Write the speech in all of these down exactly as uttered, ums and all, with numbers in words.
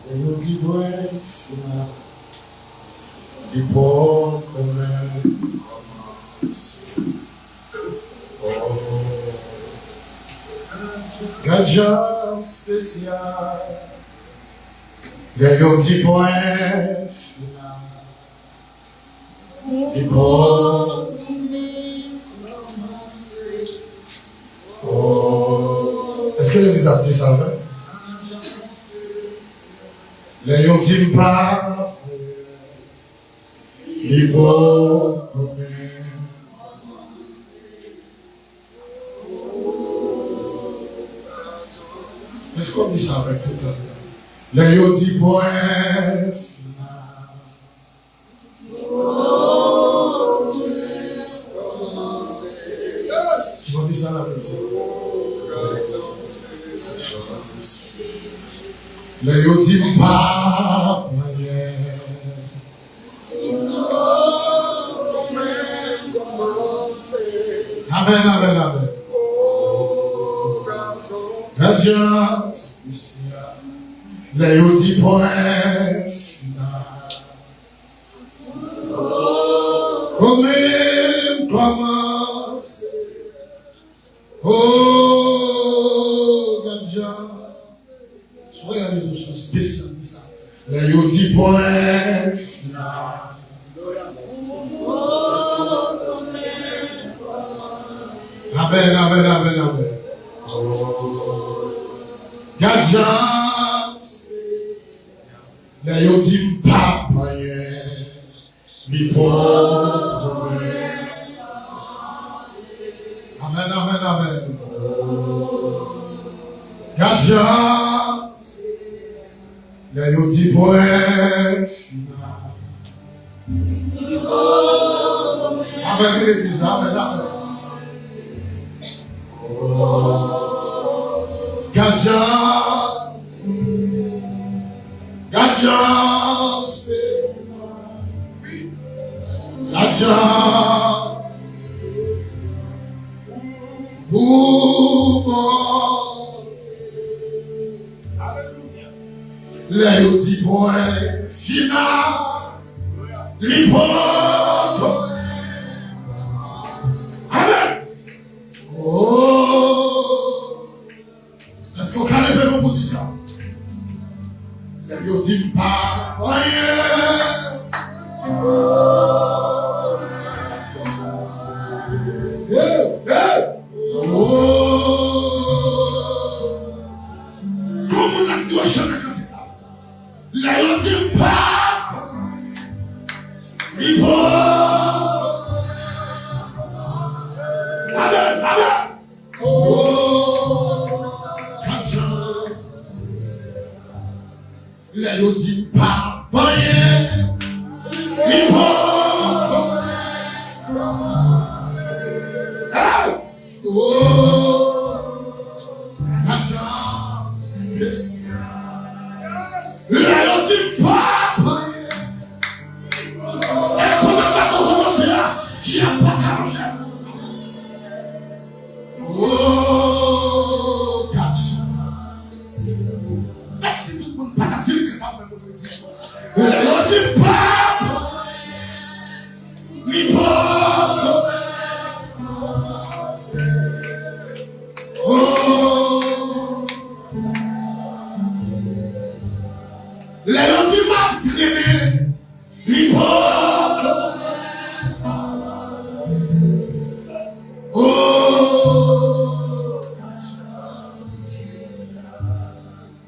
Lè yo di bwè fina, li poko menm kòmanse. Oh, gad jan espesyal. Lè yo di bwè fina, li poko menm kòmanse. Oh, èske legliz ap di sa vre? Lè yo di m pa, li poko menm. Èske w di sa avèk tout kè w? Lè yo di bwè fina, si w di sa la menm se. Lè yo di m pa anyen. Amèn, amèn, amèn. Gad jan espesyal. Lè yo di bwè fina, kòmanse. Oh, gad jan. Sou rezo sosyo espesyal di sa. Lè yo di bwè fina. Amèn, amèn, amèn, amèn. Oh. Gad jan. Lè yo di m pa anyen. Li poko menm. Amèn, amèn, amèn. Gad jan. Lè yo di bwè fina. Amèn, legliz, amèn, amèn. Oh. Gad jan. Gad jan espesyal. Gad jan espesyal. Ou bon. Alelouya. Lè yo di bwè fina, li poko. Amèn. Oh. Èske w ka leve men w pou di sa? Lè yo di m pa anyen. Hey, hey. Oh. Kòman n ap dwe chante kantik la? Lè yo di m pa, li poko. Amèn, amèn. Oh, gad jan. Lè yo di m pa anyen, li poko. Hey! Oh, gad jan espesyal. Lè yo di m pa anyen. E kòman bato kòmanse a, dyab pa ka manje. Oh, gad jan. Menm si tout moun pa ta di l ke ta menm moun yo di. Lè yo di m pa, li poko. Oh. Lè yo di m ap trennen, li poko. Oh.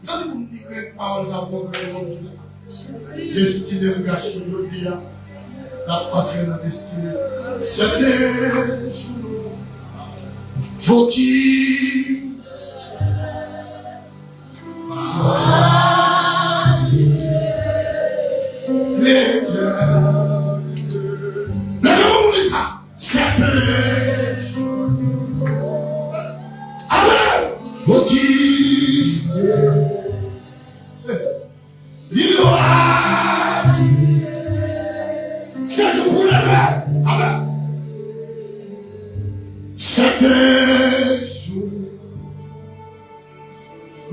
Gade moun ki kreye pawòl sa pou mwen, moun ki la. Destine m gache jodi a. N ap antre nan destine. Sèten jou. Fokis. Letènite. Leve pou moun sa. Sèten jou. Amèn. Fokis. Li dwa. Se jou pou leve. Amèn. Sèten jou.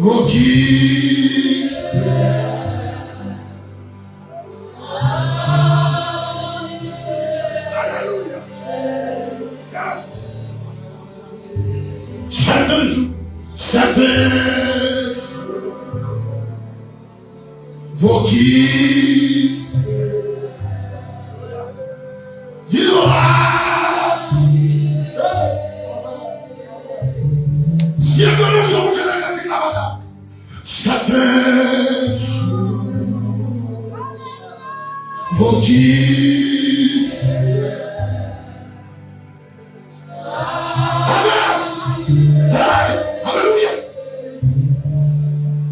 Fokis. Vokis. Sèten jou. Vokis. Amen. Hey, alelouya.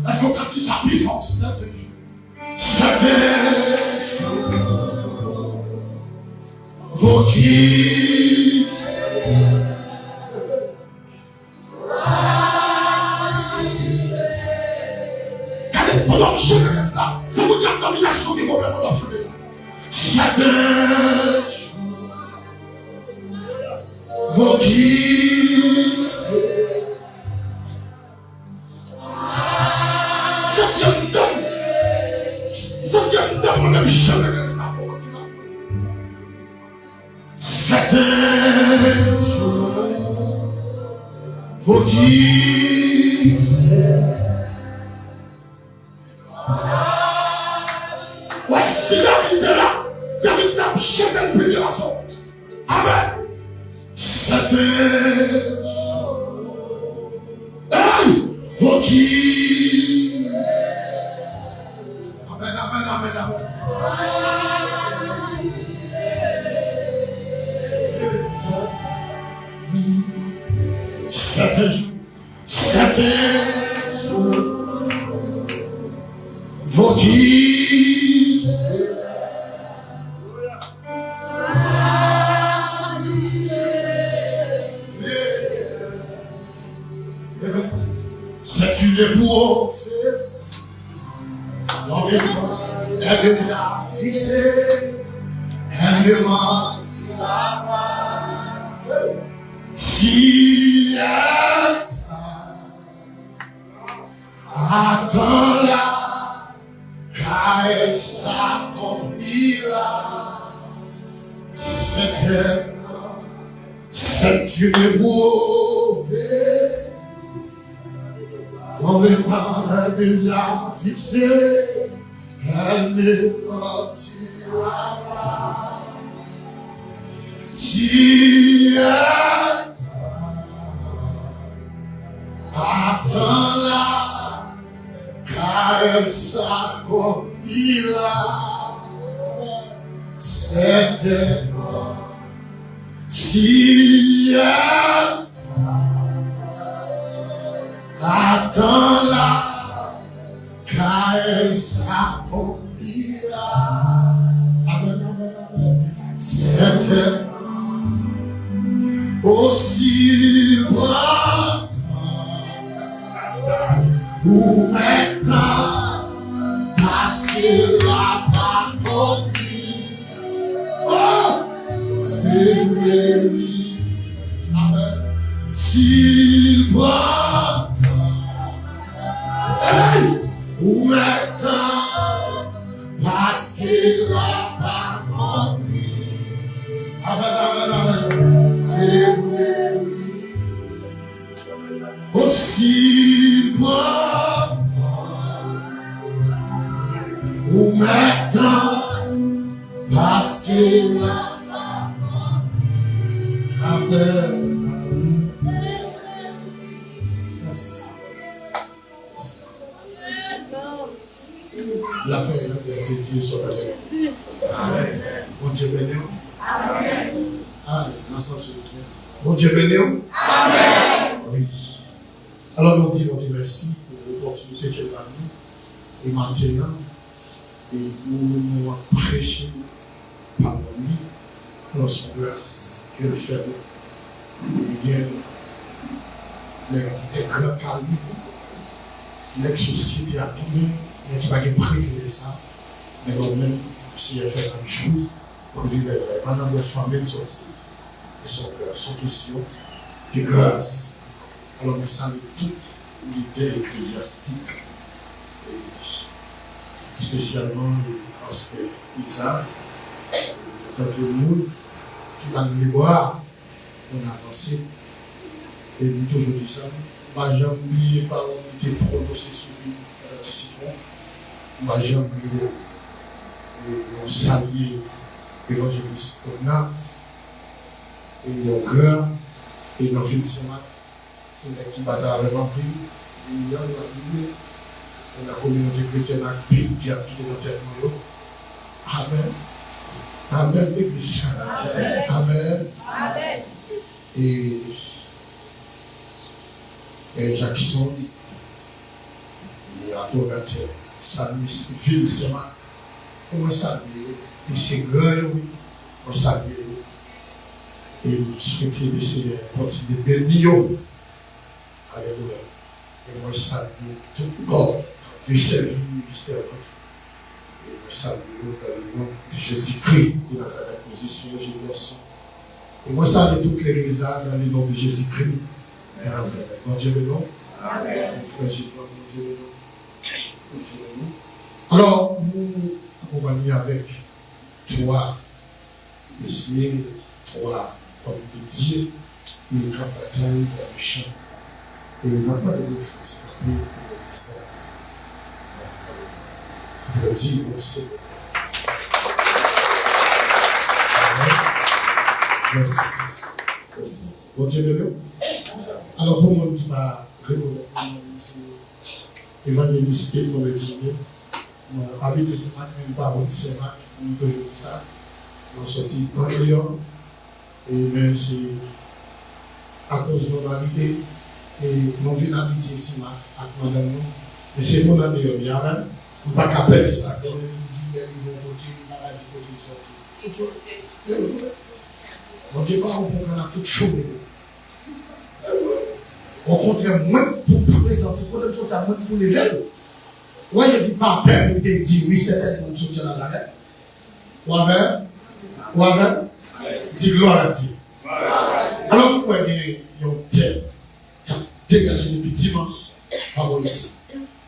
Èske w ka di sa pi fò? Sèten jou. Sèten jou. Vokis. Gade, pandan w ap chante kantèk la, se pou djab nan bitasyon gen pwoblèm pandan w ap chante la. Sèten jou. Vokis. Santi anndan m. Santi anndan m, mwen menm, chante kantèk la pou mwen ki la. Sèten jou. Vokis. Wè, si David te la, David t ap chante l pi byen pase w. Amen. Sèten jou. Hey! Vokis. Amen, amen, amen, amen. Sèten jou. Sèten jou. Vokis. C'est une prophétie. Dans le temps est déjà fixé. Elle ne mentira pas. Si elle t'a Attends-la, car elle s'accomplira. Certainement, c'est une prophétie dont le temps est déjà fixé. Elle ne mentira pas. Si elle t'a Attends-la, car elle s'accomplira certainement. Si elle Attends-la, car elle s'accomplira. Amen, amen, amen. Certainement. Aussi prend ou maintenant, parce que la pa konpli. Oh, se vre, wi. Amen. S'il prend tan, hey, ou mèt tan, paske la pa konpli. Amen, amen, amen. Se vre, wi. Osi pran tan ou mèt tan, paske la pa konpli. Amen. Mèsi. Lapè, lapè, se Dye sou la tè. Bondye beni w. Ay, m a santi w byen. Bondye beni w. Wi. Alò, nou di Bondye mèsi pou opòtinite ke l ba nou. E maten an, e pou nou ap preche pawòl li, alò se yon gras ke l fè nou. Li gen nèg de gran kalib, nèg sosyete a konnen, nèg ki pa gen privilèj sa, men nou menm, Senyè fè n ap jwi privilèj la. E pa nan bò fanmi n sòti, men se yon gras, se yon kesyon de gras. Alò, mwen salye tout lidè eklezyastik, e espesyalman pastè Iza, e antanke moun ki ba n lebra pou n avanse. E m toujou di sa, M pa janm bliye pawòl li te pwononse sou nou pandan ti sitwon. M pa janm bliye l. E nou salye Evanjelis Odnas, e yon gran, e nan vil Senmak, se nèg ki batay avè m anpil, li yon lwa li ye, e nan kominote kretyèn ak pil dyab ki te nan tèt mwen yo. Amèn. Amèn, legliz. Amèn. Amèn. E, e Jackson, e adoratè, salmis vil Senmak, e mwen salye yo. Mesye gran yo, wi, mwen salye yo. E m swete Lesenyè kontinye beni yo. Alelouya. E mwen salye tout kò k ap desèvi ministè mwen. E mwen salye yo dans le nom de Jésus-Christ de Nazareth, mizisyen, enjenyè son. E mwen salye tout legliz la dans le nom de Jésus-Christ de Nazareth. Bondye beni w. Amèn. E frè Junior, Bondye beni w. Bondye beni w. Alò, nou akonpanye avèk twa mesye, twa òm de Dye, e k ap batay kont mechan. E n ap mande nou fè ti kanpe pou legliz la. Aplodi yo, silvouplè. Amèn. Mèsi. Mèsi. Bondye beni w. Alò, pou moun ki pa rekonèt non m, se Evanjelis Edmond Edumé. Mwen abite Senmak, men m pa moun Senmak, m toujou di sa. Mwen soti andeyò, e, men se akoz nou marye, e nou vin abite Senmak ak madanm nou. Men se moun andeyò m ye avè m. M pa ka pèdi sa. Konnen li di lè li rive yon kote, li pa ka di kote li soti. Bondye ba ou pou kanal tout chome. Okontrè, mwen k pou prezante kote m soti a, mwen k pou leve l. Ou wè, Jezi pa pè pou te di, wi, sètènman, m soti an Nazarèt. Ou avè m? Ou avè m? Di glwa a Dye. Alò, m wè gen yon tèm k ap degaje depi dimanch pa bò isi.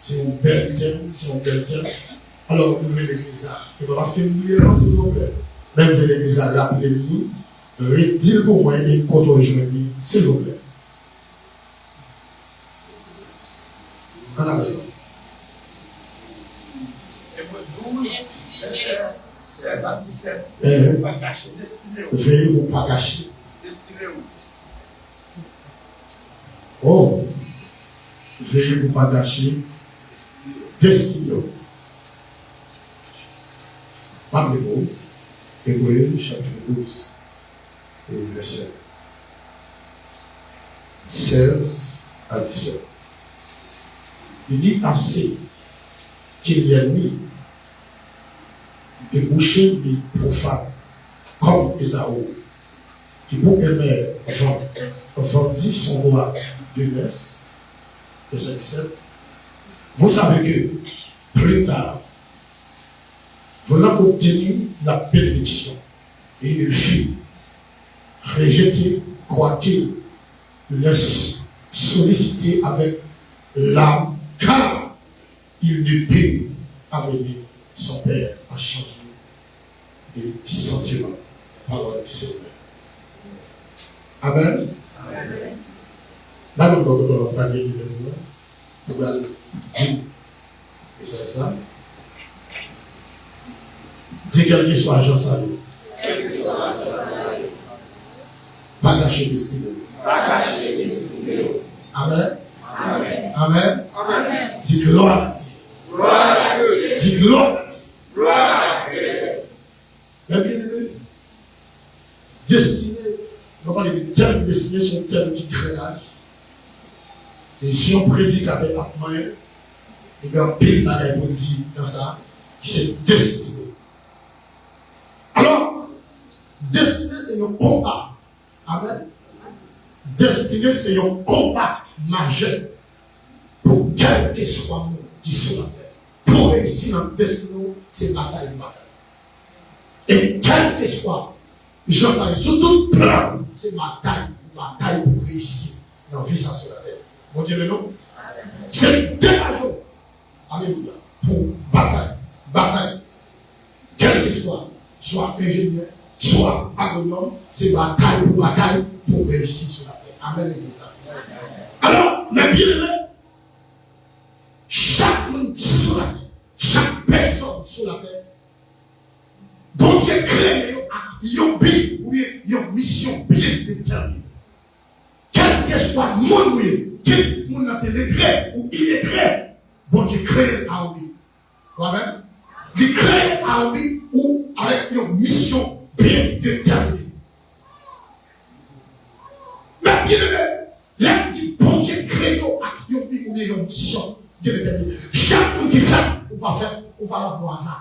Se yon bèl tèm, se yon bèl tèm. Alò, m vle legliz la. E pa paske m bliye l, non, silvouplè. Men m vle legliz la raple m li. Redi l pou mwen e kote w jwenn li, silvouplè. Ann ale non. Ebre douz, vèsè sèz a disèt. Ehh. Pa kache destine w. Veye pou pa kache. Destine w. Oh. Veye pou pa kache destine w. M ap li pou ou. Ebre chapit douz. E vèsè sèz a disèt. Li di, à ceux que l'ennemi débouche les profanes, comme Ésaü, qui pour aimer vend-, vendit son droit d'aînesse. Vèsè disèt. Vous savez que plus tard, voulant obtenir la bénédiction, et il fut rejeté, quoiqu'il le sollicitât avec larmes, car il ne put amener son père à changer de sentiment. Pawòl di Senyè. Amèn. Amèn. Madanm, bon, bon, bon, pa gen li menm, non? Ou pral di mesaj sa. Di, kèlkeswa jan sa ye, pa kache destine w. Amèn. Amèn. Di, glwa a Dye. Di, glwa a Dye. Mè byeneme, destine, nou pale de tèm destine, se yon tèm ki trè laj. E si yon predikatè ap manyen, li gen anpil bagay pou l di nan sa, ki se destine. Alò, destine se yon konba. Amèn. Destine se yon konba majè pou kèlkeswa moun ki sou latè. Pou w reyisi nan destine w, se batay pou batay. E kèlkeswa jan sa ye, sou tout plan, se batay pou batay pou reyisi nan vi sa sou latè. Bondye beni w. Se degaje w. Alelouya. Pou batay. Batay. Kèlkeswa, swa enjenyè, swa agwonòm, se batay pou batay pou reyisi sou latè. Amèn, legliz la. Alò, Men byeneme, chak moun sou latè, chak pèsòn sou latè, Bondye kreye yo ak yon bi oubyen yon misyon byen detèmine. Kèlkeswa moun ou ye, kit moun nan te letre ou iletre, Bondye kreye l a yon bi. Ou avè m? Li kreye a yon bi ou avèk yon misyon byen detèmine. Men byeneme, lè m di Bondye kreye w ak yon bi oubyen yon misyon byen detèmine. Chak moun ki fèt, ou pa fèt, ou pa la pou aza.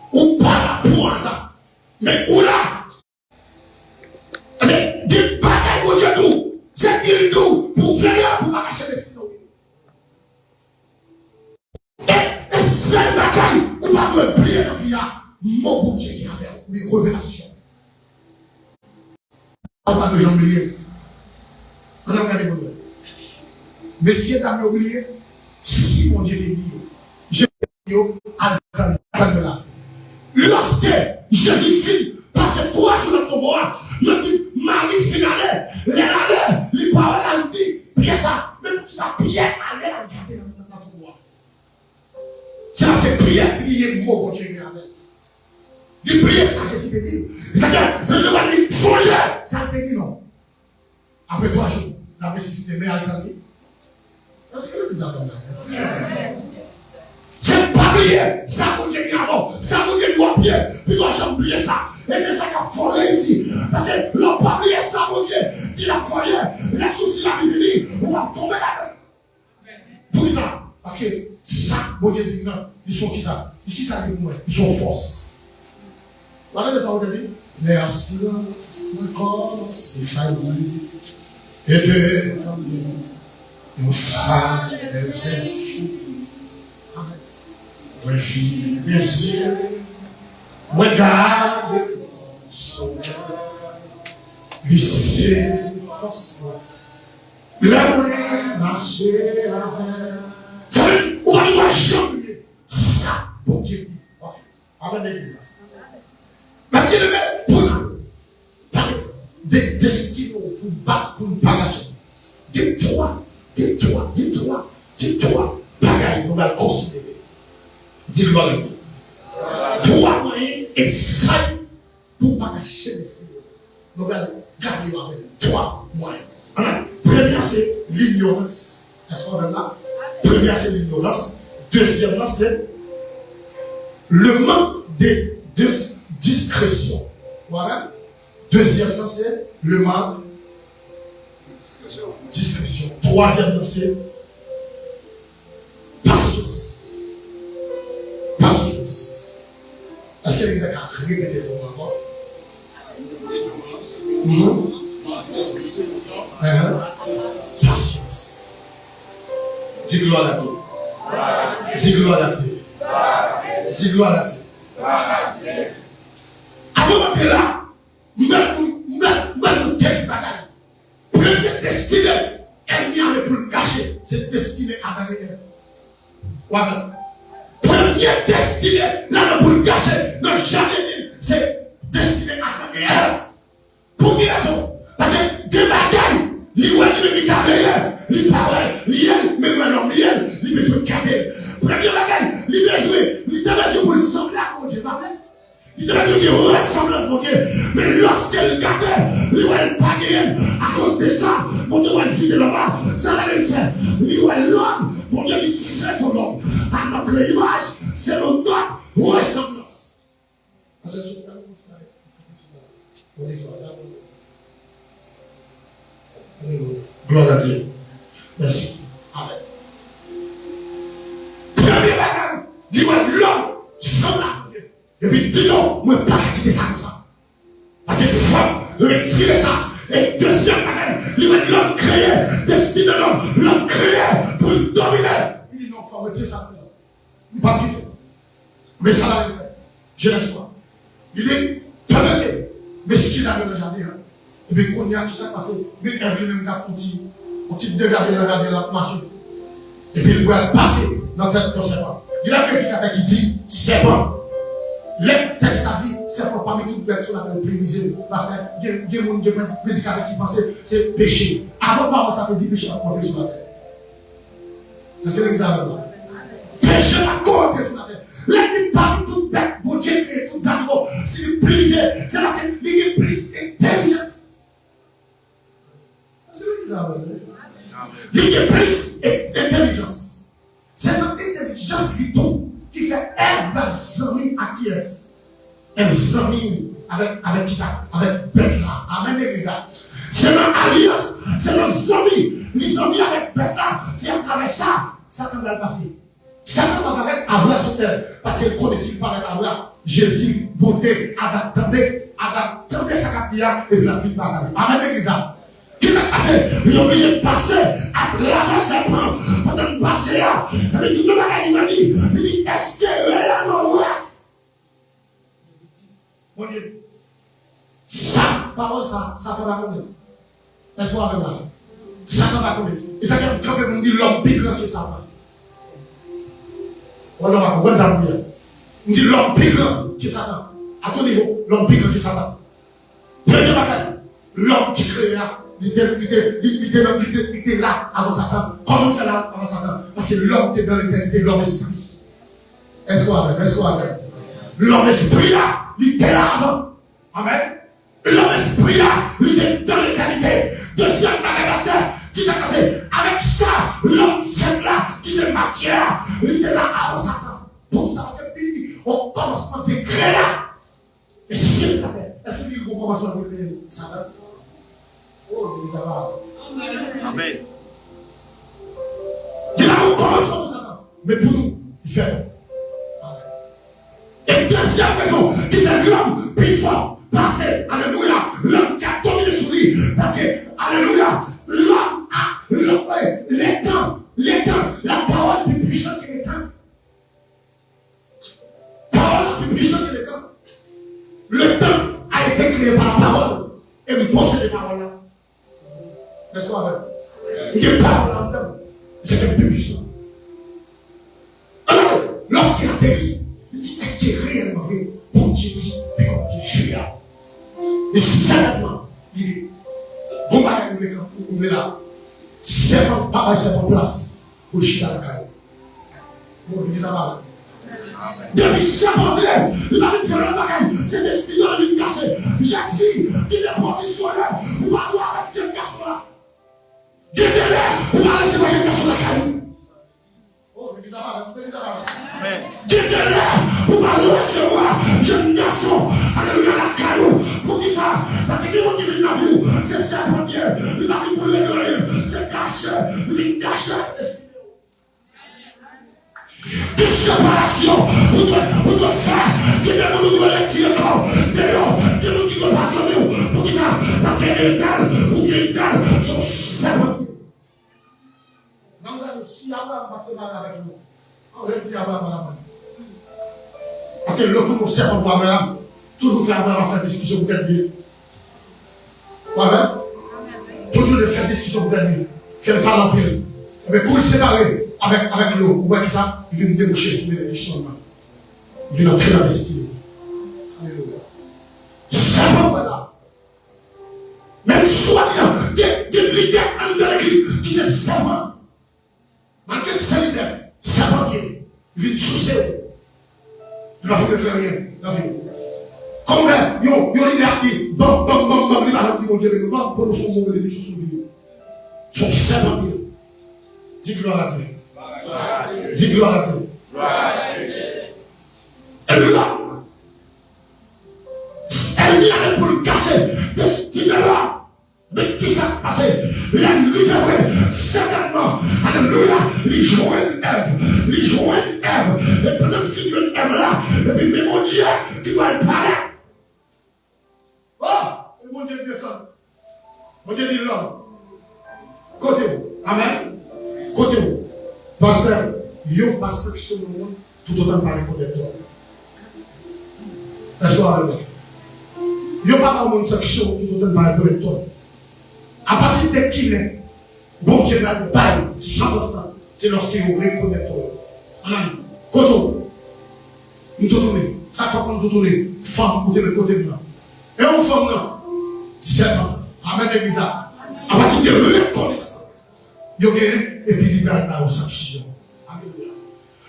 Ou pa la pou aza. Men ou la. Paske gen bagay Bondye di w, se li l di w pou w veye pou w pa kache destine w. E, e sèl bagay ou pa dwe bliye nan vi a, mo Bondye gen avè w, li revelasyon. Ou pa dwe janm bliye. Ann al gade Bondye. Mesye dam yo bliye, si Bondye te bliye, Jezi di yo al tann, tann yo la. Lòske Jezi fin pase twa jou nan tonbo a, yo di Mari fin ale. Lè l ale, li pa wè l, al di Pyè sa. Men poukisa Pyè ale al gade nan, nan, nan tonbo a? Se paske Pyè bliye mo Bondye gen avè l. Li bliye sa Jezi te di l. Sa fè zanj yo pa di, sonje sa l te di non. Apre twa jou, l ap resisite, men al tann li. Èske legliz la konn bagay? Se pa bliye sa Bondye gen avè w, sa Bondye di w ap ye, pito w janm bliye sa. E se sa k ap fè w reyisi. Paske lè w pa bliye sa Bondye di l ap fè w ye, lè sousi lavi vini, ou p ap tonbe ladan l. Poukisa? Paske sa Bondye di m nan, li se yon kisa? Li kisa li pou mwen? Li se yon fòs. W ap tande sa Bondye di? Lè silans mwen kòmanse fayi, e devan mwen yon falèz enfini. Mwen vire zye m, mwen gade Sovè, li se fòs mwen. Lè mwen mache avè l. Sa vle di, ou pa gen dwa janm bliye sa Bondye di. Ok. Amen, legliz la. Men byeneme, pou n pale de destine w pou w bat, pou n pa kache. Gen twa, gen twa, gen twa, gen twa bagay nou pral konsidere. Di glwa a Dye. Twa mwayen esay pou w pa kache destine w. Nou pral gade yo avèk twa mwayen. Ann ale. Premye a se linyorans. Èske w avè m la? Premye a se linyorans. Dezyèm nan se le manque de, de diskresyon. Ou avè m? Dezyèm nan se le manque diskresyon. Twazyèm nan se pasyans. Pasyans. Èske legliz la ka repete mo ankò? Mhm. Ahan. Pasyans. Di glwa a Dye. Di glwa a Dye. Di glwa a Dye. Avan m antre la, m pral, m pral, m pral di w kèk bagay. Premye destine ènmi a gen pou l gache, se destine Adan e Èv. W avè m? Premye destine l gen pou l gache nan jaden Eden, se destine Adan e Èv. Pou ki rezon? Paske gen bagay, li wè li menm li ta veye, li pa wè l, li ye l, men l wè lòm li ye l, li bezwen gade l. Premye bagay, li bezwen, li te bezwen pou l sanble ak Bondye, pa vre? Li te bezwen gen resanblans Bondye. Men lòske l gade, li wè l pa genyen l. Akoz de sa, Bondye wè l vide lòm la. Sa l ale l fè? Li wè lòm, Bondye di, faisons l'homme à notre image, selon notre ressemblance. Paske sou pral konsa, ti piti la, on est là, là. Alelouya. Glwa a Dye. Mèsi. Amèn. Premye bagay, li wè lòm sanble ak Bondye. Epi li di non, mwen pa ka kite sa konsa. Paske fò m retire sa. E dezyèm bagay, li wè lòm kreye, destine lòm, lòm kreye pou l domine. Li di non, fò m retire sa konsa. M p ap kite. Men sa l ale fè. Jenèz twa. Li di, pandan ke mesye dam yo nan jaden an, epi kounye a, kisa k pase? Men Èv li menm k ap fè yon ti, yon ti degaje nan jaden an, l ap mache. Epi l pral pase nan tèt yon sèpan. Gen de predikatè ki di, sèpan. Lè tèks la di, sèpan pami tout bèt sou latè yo pi rizib. Paske gen, gen moun, gen predikatè ki panse se peche. Avan pawòl sa te di peche pa t konte sou latè. Èske legliz avè mwen? Peche pa t konte sou latè. Lènmi pami tout bèt Bondye kreye, tout zanimo, si li plize, se paske li gen plis entèlijans. Èske legliz avè mwen? Li gen plis en- entèlijans. Se nan entèlijans li tou ki fè Èv bat zanmi ak kiyès? Èv zanmi avèk, avèk kisa? Avèk bèt la. Amèn, legliz la. Se nan alyans, se nan zanmi. Li zanmi avèk bèt la. Se atravè sa, Satan pral pase. Satan pa parèt avè sou tè. Paske l konnen si l parèt avè, Jezi, bonte, Adan tande, Adan tande sa k ap di a, epi l ap vin batay. Amèn, legliz la. Kisa k pase? Li oblije pase atravè sèpan. Pandan l pase a, epi yon bagay li wè li, li di, èske reyèlman w wè? Bondye. Sa, pawòl sa, Satan pa konnen. Èske w avè m la? Satan pa konnen. E sa k fè m kanpe pou m di lòm pi gran ke Satan. Ou pa konprann sa m di a. M di lòm pi gran ke Satan. A tout nivo, lòm pi gran ke Satan. Premye bagay, lòm ki kreye a, li te, li te, li, li te, li te, li te la avan Satan. Kòman l fè la avan Satan? Paske lòm te dan letènite, lòm espri. Èske w avè m? Èske w avè m? Lòm espri a, li te la avan. Amèn. Lòm espri a, li te dan letènite. Dezyèm bagay, pastè, ki te pase? Avèk sa, lòm fèt la, ki se matyè a, li te la avan Satan. Poukisa? Paske Bib di, o kòmansman, Dye kreye a. E syèl la tè. Èske li gon kòmansman pou kreye Satan? Oh, legliz la pa. Amèn. Li pa gon kòmansman pou Satan. Men pou nou, li fè bon. Amèn. E dezyèm rezon ki fè lòm pi fò pase, alelouya, lòm ka domine sou li. Paske, alelouya, lòm a, lòm, eh, letan, letan, la pawòl pi pwisan ke letan. Pawòl la pi pwisan ke letan. Letan a ete kreye pa la pawòl. E m posede pawòl la. Èske w avè m? M gen pawòl la anndan m. Se ke m pi pwisan. Alò, lòske l ateri, li di, èske reyèlman vre, Bondye di, te konn gen fè a? Li sètènman, li di, bon bagay nou vle, nou vle la. Sèpan, pa bay sèpan plas pou l chita lakay ou. Bon, legliz la pa la. Depi sèpan antre, li pa vin fè lòt bagay. Se destine w li vin kase. Jèn fi, kite pozisyon w, ou pa dwe avèk jèn gason la. Gen de lè, ou pa resevwa jèn gason lakay ou. Oh, legliz la pa la, legliz la pa la. Amèn. Gen de lè, ou pa resevwa jèn gason, alelouya, lakay ou. Poukisa? Paske gen moun ki vin nan vi w, se sèpan l ye. Li pa vin pou l regle anyen, se kache, li vin kache destine w. Gen separasyon ou dwe, ou dwe fè. Gen de moun ou dwe retire kò w deyò. Gen moun ki dwe pa zanmi w. Poukisa? Paske entèl ou gen entèl se yon sèpan. Nan gade, si Abraram pa t separe avèk nou, an reyalite Abraram pa t ap bay. Paske lè w tounen yon sèpan pou Abraram, toujou fè Abraram ap fè diskisyon pou tèt li. Ou avè m? Tout jounen fè diskisyon pou tèt li. Fè l pale anpil. Ebyen, kou l separe avèk, avèk lo, ou wè kisa? Li vin debouche sou benediksyon nan. Li vin antre nan destine. Alelouya. Sèpan w wè la. Menm swadizan, gen, gen lidè anndan legliz ki se sèpan. Malgre se lidè, sèpan l ye, li vin souse w. Li pa vin regle anyen nan vi w. Kòman fè yon, yon lidè ap di, banm, banm, banm, banm, li pa janm di Bondye beni w, banm, pwononse yon mo benediksyon sou vi w. Se yon sèpan l ye. Di glwa a Dye. Di glwa a Dye. E lòm, ènmi a gen pou l kache destine lòm. Men kisa k pase? Lè l rive vre, sètènman, alelouya, li jwenn Èv, li jwenn Èv, e pandan l fin jwenn Èv la, epi men Bondye ki pral parèt. Oh, e Bondye desann. Bondye di lòm, kote w? Amèn. Kote w? Pastè, yo pa sanksyone w toutotan l pa rekonèt tò. Èske w avè m la? Yo pa ba yon moun sanksyon toutotan l pa rekonèt tò. Apati de kilè Bondye pral bay santans lan? Se lòske yo rekonèt tò yo. Amèn. Kote w? M tou tounen. Sa k fè w konn tou tounen? Fanm ou te met kote m nan. E yon fanm nan? Sèpan. Amèn, legliz la. Apati de rekonesans yo genyen, epi li pral ba yo sanksyon. Alelouya.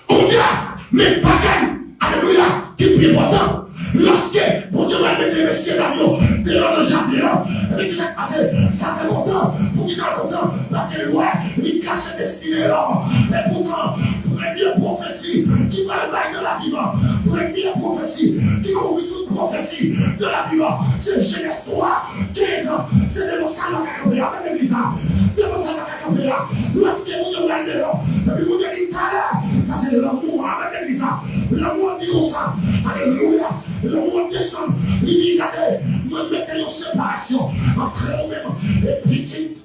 Kounye a, men bagay, alelouya, ki pi enpòtan. Lòske Bondye pral mete mesye dam yo deyò nan jaden an, epi kisa k pase? Satan kontan. Poukisa l kontan? Paske l wè li kache destine lòm. Epoutan, premye pwofesi ki pral bay nan Labib, premye pwofesi ki kouvri tout pwofesi nan Labib, se Jenèz twa, kenz. Se devan sa nou ka kanpe a, menm legliz la. Devan sa nou ka kanpe a. Lòske moun yo pral deyò, epi Bondye di talè, sa se lanmou a, menm legliz la. Lanmou an di konsa, alelouya. Lanmou an desann, li di gade, mwen mete yon separasyon ant ou menm e pitit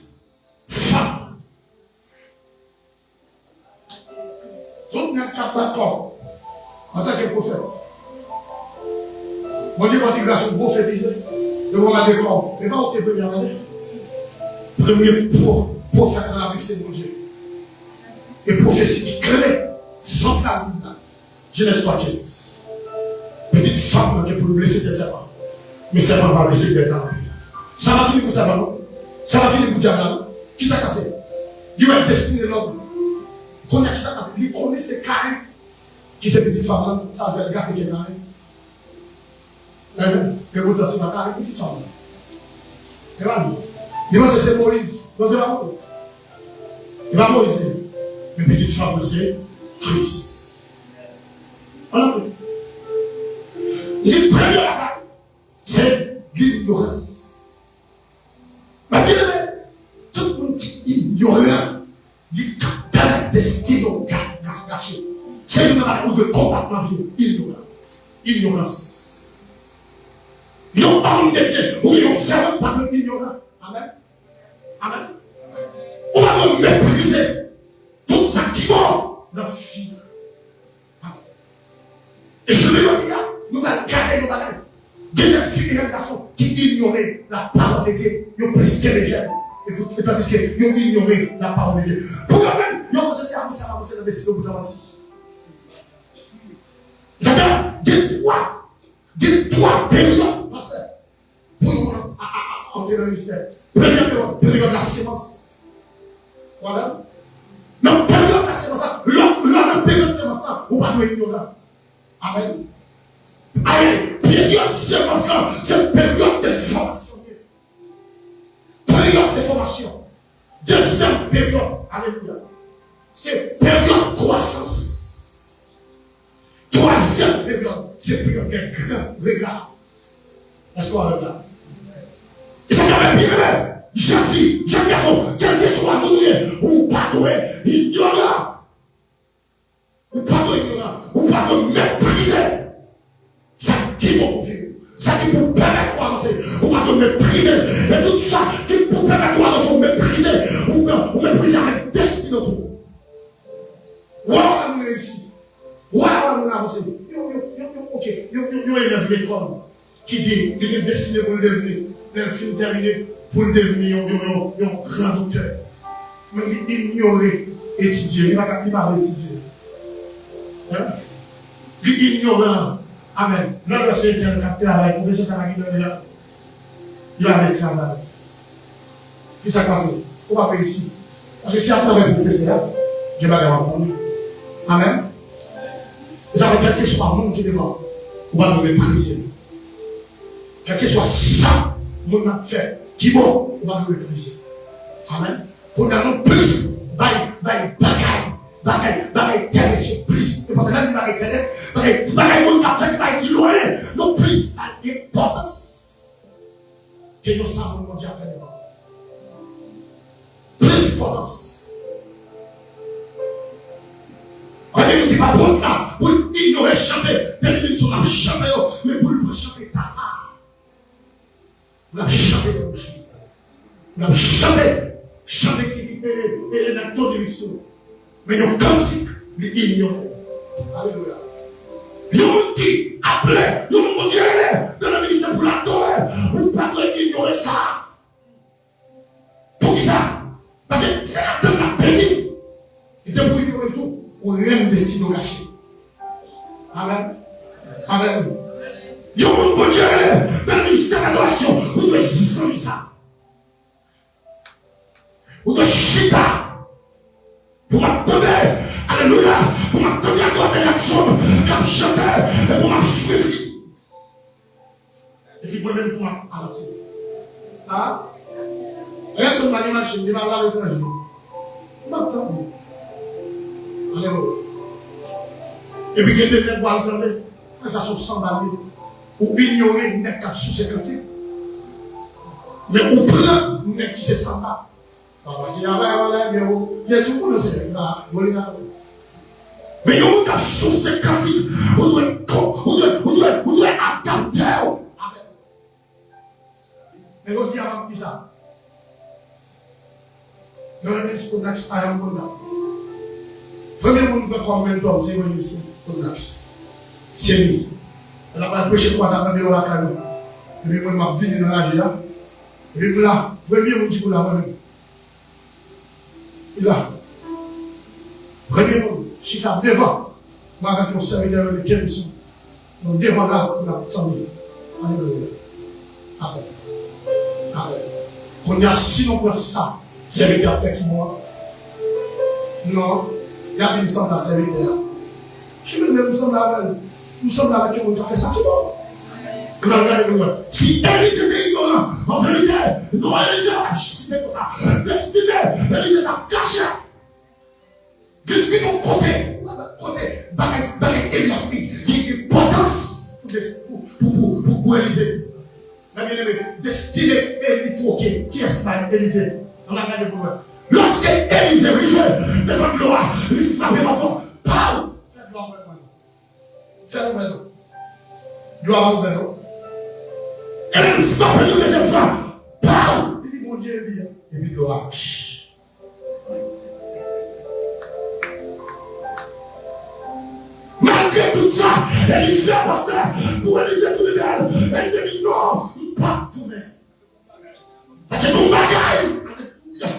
fanm. Tout nèg k ap bat kò w antanke pwofèt. Bondye fè w ti gras ou pwofetize. Yo pral gade kò w. E pa ou ki te premye a gade. Premye pwo-, pwofèt nan Labib se Bondye. E pwofesi ki klè, santral Bib la. Jenèz twa kenz. Pitit fanm nan gen pou l blese tèt sèpan. Men sèpan pa blese tèt nan anpil. Sa pa fini pou sèpan, non. Sa pa fini pou dyab la, non. Kisa k pase? Li wè destine lòm. Kounye a, kisa k pase? Li konnen se Kayen ki se pitit fanm nan. Sa fè l gate kè Kayen. Amen. Ke poutan se pa Kayen pitit fanm nan. E pa li. Li panse se Moyiz. Non, se pa Moyiz. E pa Moyiz li ye. Men pitit fanm nan se Kris. Ann anpil. Li di premye bagay, se linyorans. Men byeneme, tout moun ki inyoran, li ka pèmèt destine w ga-, ga-, gache. Se youn nan bagay ou dwe konbat nan vi w, inyoran. Inyorans. Yon òm de Dye, oubyen yon sèvant pa dwe inyoran. Amen. Amen. Ou pa dwe meprize tout sa ki bon nan vi. Amen. E jounen jodi a, nou pral gade yon bagay. Gen nèg fi, gen nèg gason ki inyore la parole de Dieu. Yo plis ke lejèn. E pou, e tandiske yo inyore la parole de Dieu. Pou yo menm, yo panse se avanse, avanse nan destine pou ta manti. Gade, gen twa, gen twa peryòd, pastè. Pou yon moun a, a, a, a, antre nan ministè. Premye peryòd, peryòd lasemans. Ou wè? Nan peryòd lasemans la, lè, lè nan peryòd semans la, ou pa dwe inyoran. Amen. Aye, peryòd semans la, se peryòd de fòmasyon li ye. Peryòd de fòmasyon. Dezyèm peryòd, alelouya, se peryòd kwasans. Twazyèm peryòd, se peryòd de gran rega. Èske w avè m la? E sa k fè, byeneme, jèn fi, jèn gason, kèlkeswa moun ou ye, ou pa dwe inyoran. Ou pa dwe inyoran, ou pa dwe meprize sa ki bon pou vi w, sa ki pou pèmèt ou avanse, ou pa dwe meprize. E tout sa ki pou pèmèt ou avanse, ou meprize, ou, ou meprize avèk destine w tou. Wè, wè moun reyisi. Wè, wè moun avanse. Yo, yo, yo, yo, ok, yo, yo, yo elèv lekòl ki di li gen destine pou l devni, lè l fin tèmine, pou l devni yon, yon, yon, yon gran doktè. Men li inyore etidye, li pa ka, li pa vle etidye. Hein? Li inyoran. Amèn. Lè w wè se entèl k ap travay, pwofesè sa pa gen dòlè a. Li pa vle travay. Kisa k pase? Ou p ap reyisi. Paske si y ap travay pwofesè a, gen bagay w ap konnen. Amèn. E sa fè kèlkeswa moun ki devan w, ou pa dwe meprize li. Kèlkeswa sa moun nan ap fè ki bon, ou pa dwe meprize. Amèn. Kounye a nou plis bay, bay bagay, bagay, bagay tèrès yo plis. E pandan menm bagay tèrès, bagay, bagay moun k ap fè ki pa itil yo anyen, nou plis bay enpòtans ke yon sa moun Bondye ap fè devan. Plis enpòtans. Anpil moun ki pa pwòp la, pou l inyore chante, depi li di w l ap chante yo, men pou l pran chante Tafa. L ap chante nan bouch li. L ap chante, chante ki, e, e, e, nan to de misyon. Men yon kantik, li inyore. Alelouya. Yon moun ki aple, yon moun Bondye rele, nan ministè pou l adore, ou pa dwe inyore sa. Poukisa? Paske se ladann l ap beni. E depi w inyore l tou, ou renmen destine w gache. Amèn. Amèn. Yon moun Bondye rele nan ministè adorasyon, ou dwe zanmi sa. Ou dwe chita pou m ap tande, alelouya, pou m ap tande adwaten ak sonm k ap chante, e pou m ap swiv li. Epi mwen menm pou m ap avanse. A? Pèsonn pa gen machin, li pa al aletranje. M ap tande. Alelouya. Epi gen de nèg w al tande. Sa se yon sanba li ye. Ou inyore nèg k ap souse kantik. Men ou pran nèg ki se sanba. Papa, se avè w lè gen ou. Jezi, ou konnen se la, ou li la. Men yon moun k ap souse kantik, ou dwe, ou dwe, ou dwe, ou dwe adapte w avè l. Men jodi a, m ap di sa. Evanjelis Codenax pa yon moun la. Premye moun ki pran kòm mentò m, se evanjelis Codenax. Se li. Lè l ap al preche kwa sa nan biwo lakay mwen. Epi mwen, m ap vini nan raje a. Epi m la, premye moun ki pou la, mwen menm. Li la. Premye moun chita devan. Mwen avèk yon sèvitè rele Kenson. Nou devan la, n ap tande. Alelouya. Amen. Amen. Kounye a, si nou pran sa sèvitè a fè ki bon an, non, y ap di m sanble a sèvitè a. Ki menm lè m sanble avè l? M sanble avèk yon moun k ap fè sa ki bon. Ann al gade pou nou wè. Si Elize te inyoran, an verite, non, Elize pa t site konsa. Destine Elize t ap kache. Vin rive yon kote, kote bagay, bagay Eli ap di, gen enpòtans pou, pou, pou, pou, pou Elize. Men byeneme, destine Eli twoke. Kiyès bay Elize? Ann al gade pou nou wè. Lòske Elize rive devan dlo a, li frape bò fò. Paw! Fè dlo a ouvè pou mwen. Fè l ouvè non. Dlo a pa ouvè non. E lè l frape yon dezyèm fwa. Paw! Li di Bondye Eli a. Epi dlo a. Malgre tout sa, Eli fè pastè pou Elize tounen dèyè l. Elize di non, m p ap tounen. Paske gon bagay, alelouya,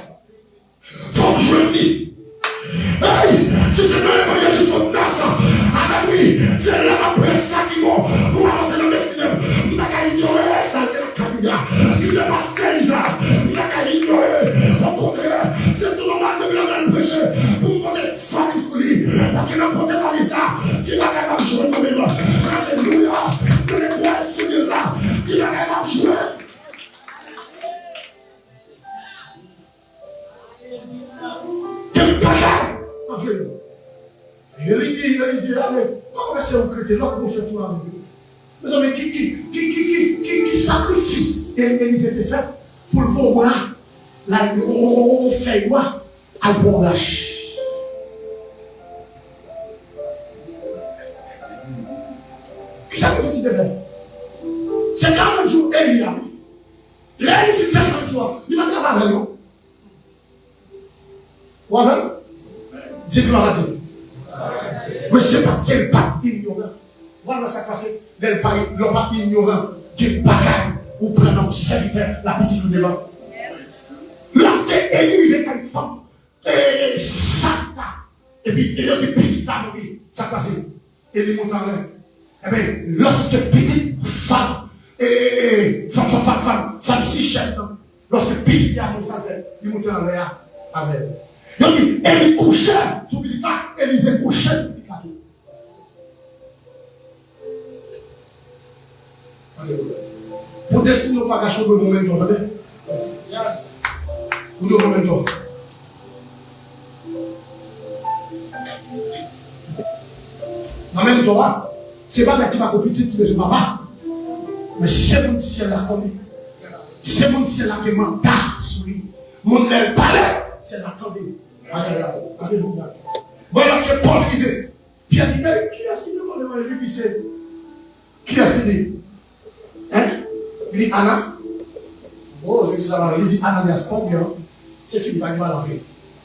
fò m jwenn li. Hey, si se nan evanjelis Codenax, amen wi, se la m ap pran sa ki bon pou m avanse nan destine m. M pa ka inyore sa l gen nan Kabila, ki se pastè Iza, m pa ka inyore. Okontrè, se tou nòmal depi lè m al preche pou m pote valiz pou li. Paske nan pote valiz la, ki bagay m ap jwenn nan men l? Alelouya! Mwen netwaye sou li la, ki bagay m ap jwenn? Gen bagay m ap jwenn. Eli di Elize, ale, kòman se ou k rete, lòt pwofèt yo ale? Mezanmi, ki, ki, ki sakrifis Eli, Elize te fè pou l voye yon bra, la, yon, yon, yon, yon fèy bwa, al pran yon rach? Ki sakrifis li te fè? Se karant jou Eli a, wi. Lè Eli fin fè karant jou a, li pa t avè l non. Ou avè m? Di glwa a Dye. Men se paske l pa t inyoran. Ou al wè sa k pase lè l pa, lè w pa inyoran. Gen bagay ou pran nan yon sèvitè, l ap itil ou devan. Lòske Eli rive kay fanm, e, e, e, Sarepta, epi yo di pitit la mouri, sa k pase? Eli monte anlè. Ebyen, lòske pitit fanm, e, e, e, fanm, fanm, fanm, fanm, fanm Sichèm nan, lòske pitit li a mouri, sa l fè? Li monte anlè a avè l. Yo di, Eli kouche sou pitit la, Elize kouche sou pitit la tou. Alelouya. Pou destine w pa gache, ou dwe bon mentò, tande? Yes. Ou dwe bon mentò. Nan mentò a, se pa nèg ki pako pitit ki bezwen papa. Men se moun syèl la konnen. Se moun syèl la gen manda sou li. Moun lè l pale, syèl la tande. Alelouya. Alelouya. Bon, lòske Pòl rive, Pyè di, men kiyès ki te mande mwen, li di se, kiyès li di? Hein? Li di Ana. Oh, li di sa, li di Ananyas, pa byen. Se fini, pa gen pale anpil.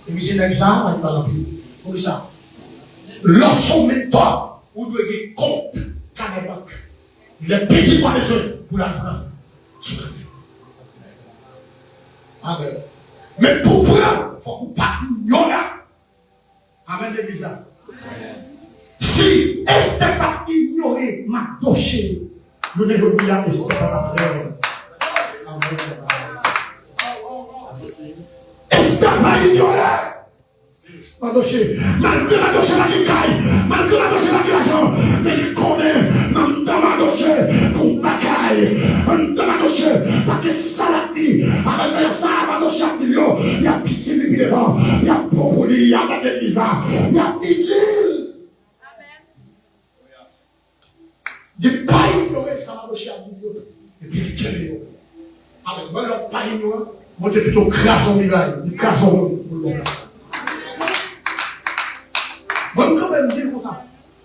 Epi se nèg sa, pa gen pale anpil. Poukisa? Lè w se mentò, ou dwe gen kont kanè bank. Lè pitit ou a bezwen, pou l al pran sou kanè. Amen. Men pou pran, fòk ou pa inyoran. Amen, legliz la. Si Estè t ap inyore Madoche, jounen jodi a, Estè pa t ap rèn. Amen. Estè Sa pa inyore. Madoche, malgre Madoche pa gen kay, malgre Madoche pa gen lajan, men li konnen nan anndan Madoche gon bagay. Anndan Madoche, paske sa l ap di, avèk dayè sa Madoche ap di l yo, y ap itil li pi devan, y ap bon pou li, y ap ede legliz la, y ap itil. Li pa inyore sa Madoche ap di l yo, epi li kenbe yo. Amèn. Mwen, lè w pa inyore, Bondye pito kraze yon miray, li kraze yon moun pou l ba w plas la. Mwen, m kanpe, m di l konsa.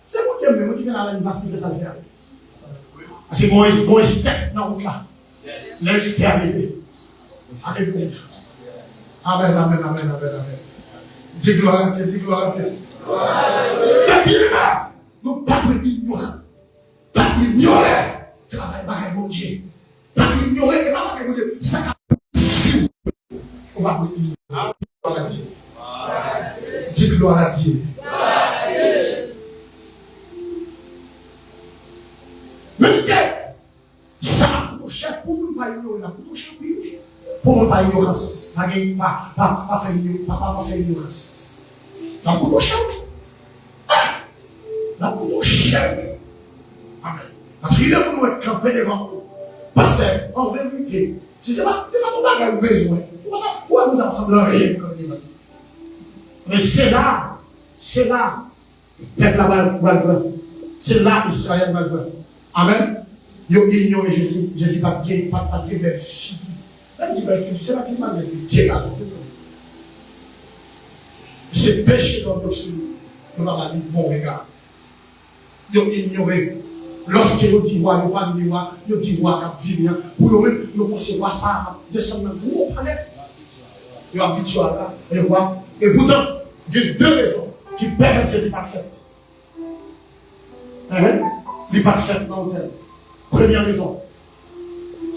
Se Bondye menm ki fè lalin vas, li fè sa l fè a. Paske gon, gon estèk nan wout la. Lè estèk a leve. Alelouya. Amèn, amèn, amèn, amèn, amèn. Di glwa a Dye, di glwa a Dye. Epi, nou pa dwe inyoran. Pa inyore travay bagay Bondye. Pa inyore, e pa bagay Bondye. Sa k ap di w, ou pa dwe inyore. Glwa a Dye. Di glwa a Dye. Menm ke sa ap koute w chè pou moun pa inyore, l ap koute w chè anpil. Pou moun pa inyorans. Pa gen, pa, pa, pa fè inyo-, pa, pa, pa fè inyorans. L ap koute w chè, wi. Ah! L ap koute w chè, wi. Amèn. Paske gen moun wè kanpe devan ou. Pastè, an verite, si se pa, se pa yon bagay ou bezwen, ou pa ta, ou wè moun sa sanble anyen pou kanpe devan li. Men se la, se la, pèp la pral, pral pran. Se la Izrayèl pral pran. Amèn. Yo inyore Jezi. Jezi pa t gen, pa t, pa t gen bèl figi. Lè m di bèl figi, se pa ti mannyè pou Dye la. Se peche lòm yo sou li. Yo pa ba li bon rega. Yo inyore. Lòske yo di wa, yo pale de wa, yo di wa k ap vini an. Pou yo menm, yo panse wa sa a ap desann nan gwo palè. Yo abitye a la, e wa. Epoutan, gen de rezon ki pèmèt Jezi pa t fèt. Enhen. Li pa t fèt nan otèl. Premyè rezon,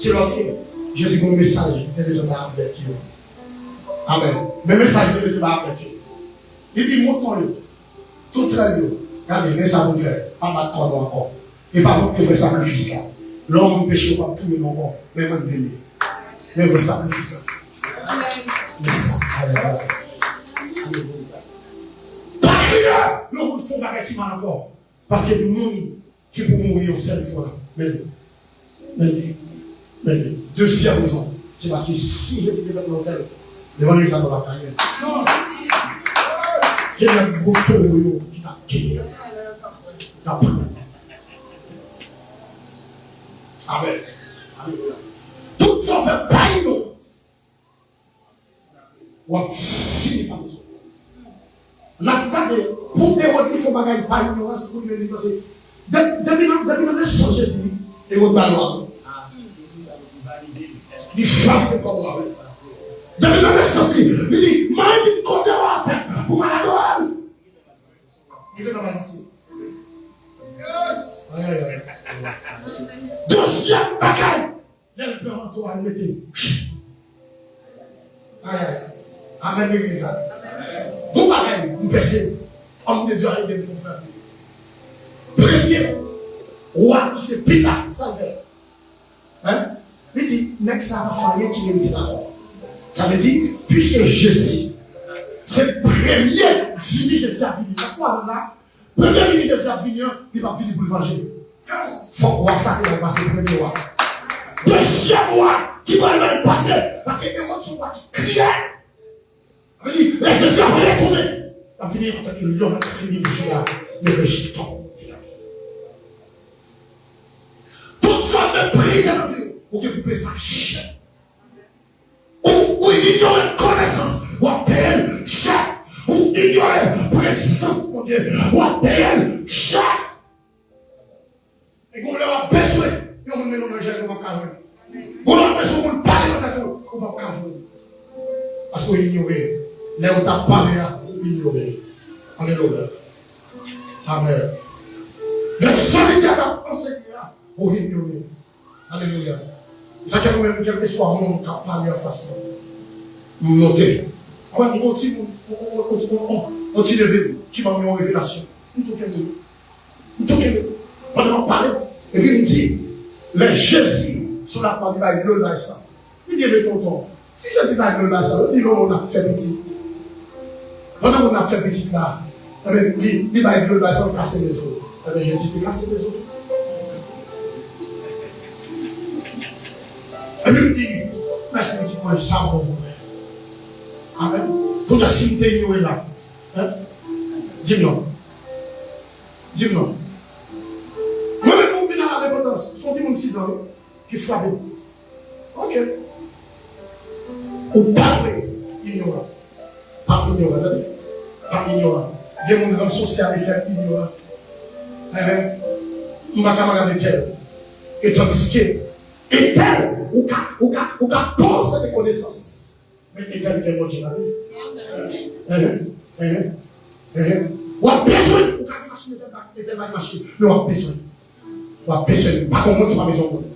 se lòske Jezi gen yon mesaj li te bezwen bay avèg yo. Amèn. Men mesaj li te bezwen bay avèg yo. Li di, mouton yo, toutèl yo, gade, men sa pou n fè, pa bat kò nou ankò. E pa pou n te vre sakrifis la. Lè yon moun peche, ou p ap touye l ankò. Men mwen vini. Men vre sakrifis la. Men sa, alelouya. Alelouya. Pa kriye lè yon moun fè yon bagay ki mal ankò. Paske moun ki pou mouri yon sèl fwa. Men li. Men li. Men li. Dezyèm rezon, se paske si Jezi te fèt nan otèl, levanjil sa t ap genyen. Se lè gwo towo yo ki t ap kenbe. T ap pran. Amèn. Alelouya. Tout sa w fè pa inyore. W ap fini pa bezwen. N ap gade, pou Ewòd li fè bagay pa inyorans pou li menm li panse. De-, depi nan, depi nan nesans Jezi, Ewòd ba l lwa. Li valide kòm wa, wi. Depi nan nesans li, li di, "Mari m kote w a fèt pou m al adore l." Li vin nan pase. Yes! Ay, ay, ay. Dezyèm bagay, lè l pran manto a, l mete. Ay, ay, ay. Amèn, legliz la. Bon bagay, m pèse. Homme de Dieu a ede m konprann. Premye wa ki se Pilat, sa l fè? Hein? Li di, nèg sa a pa fè anyen ki merite lamò. Sa vle di, piske Jezi, se premye vini Jezi ap vini. Paske w ap la, premye vini Jezi ap vini an, li p ap vini pou l vanje. Fòk wa sa te pase premye wa. Dezyèm wa ki pral pase, paske Ewòd se yon wa ki kriye. Sa vle di, lè Jezi ap retounen, l ap vini antanke lyon ak kriye de Jida, le rejeton de la vie. Tout sa w meprize nan vi w, ou gen pou peye sa chè. Ou, ou inyore konesans, w ap peye l chè. Ou inyore prezans Bondye, w ap peye l chè. E gon lè w ap bezwen yon moun mennen w nan jèn, ou p ap ka jwenn. Gon lè w ap bezwen yon moun pale nan tèt ou, ou p ap ka jwenn. Paske w inyore. Lè yo t ap pale a, ou inyore. Alelouya. Amèn. Lè sèvitè a t ap ansenye a, ou inyore. Alelouya. Sa fè mwen menm, kèlkeswa moun k ap pale anfas mwen, m note. Mwen, m gon timoun, on, on, on, on, on, on ti neve m ki ban m yon revelasyon. M tou kenbe li. M tou kenbe. Pandan m ap pale, epi m di, lè Jezi sou lakwa, li bay dlo, li bay san. Li di, men tonton, Si Jezi bay glori bay san, yo di non, moun ap fè pitit. Pandan moun ap fè pitit la, ebyen, li, li bay glori bay san, kase rezo. Ebyen, Jezi te kase rezo. Epi m di, mèsi pitit mwen, sa bon pou mwen. Amèn. Kounye a, si m te inyore la, hein? Di m non. Di m non. Mwen menm, pou m vin a la repantans, se yon timoun sis an, wi, ki frape m. Ok. Ou pa dwe inyoran. Pa inyoran, tande. Pa inyoran. Gen moun rann sosyal e fè inyoran. Ehe. M pa kamarad entèl. E tandiske entèl, ou ka, ou ka, ou ka posede konesans. Men entèl gen Bondye la, wi. Ehe. Ehe. Ehe. W ap bezwen, ou ka gen machin, entèl pa, entèl pa gen machin. Men w ap bezwen. W ap bezwen li. Pa gen moun ki pa bezwen moun.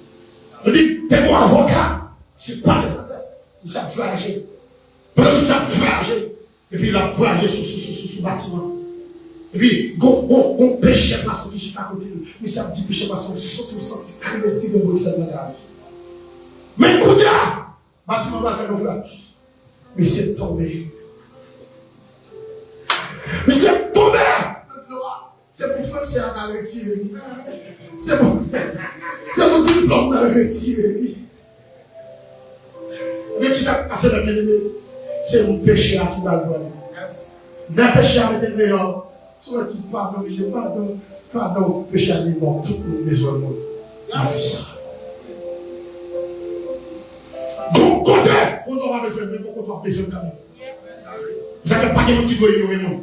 Yo di, te gen yon avoka, se pa de fransè. Misye ap vwayaje. Pandan misye ap vwayaje, epi l ap vwayaje sou, sou, sou, sou, sou batiman. Epi, gon, gon, gon pechè mason ki chita kote l. Misye ap di pechè mason, soti w santi kriye, eskize m pou eksè langaj. Men kounye a, batiman pral fè nofraj. Misye tonbe. Misye tonbe nan dlo a. Se pou fransè a ka retire li. Se pou, se pou diplòm nan retire li. Men kisa k pase la, byeneme? Se yon pechè a ki pral pran li. Lè pechè a mete l deyò, si w di padon, mesye, padon, padon, pechè a di non, tout moun bezwen moun. Nan vi sa. Gon kote, moun nan pa bezwen, men gon kote w ap bezwen kanmenm. Sa fè pa gen moun ki dwe inyore moun.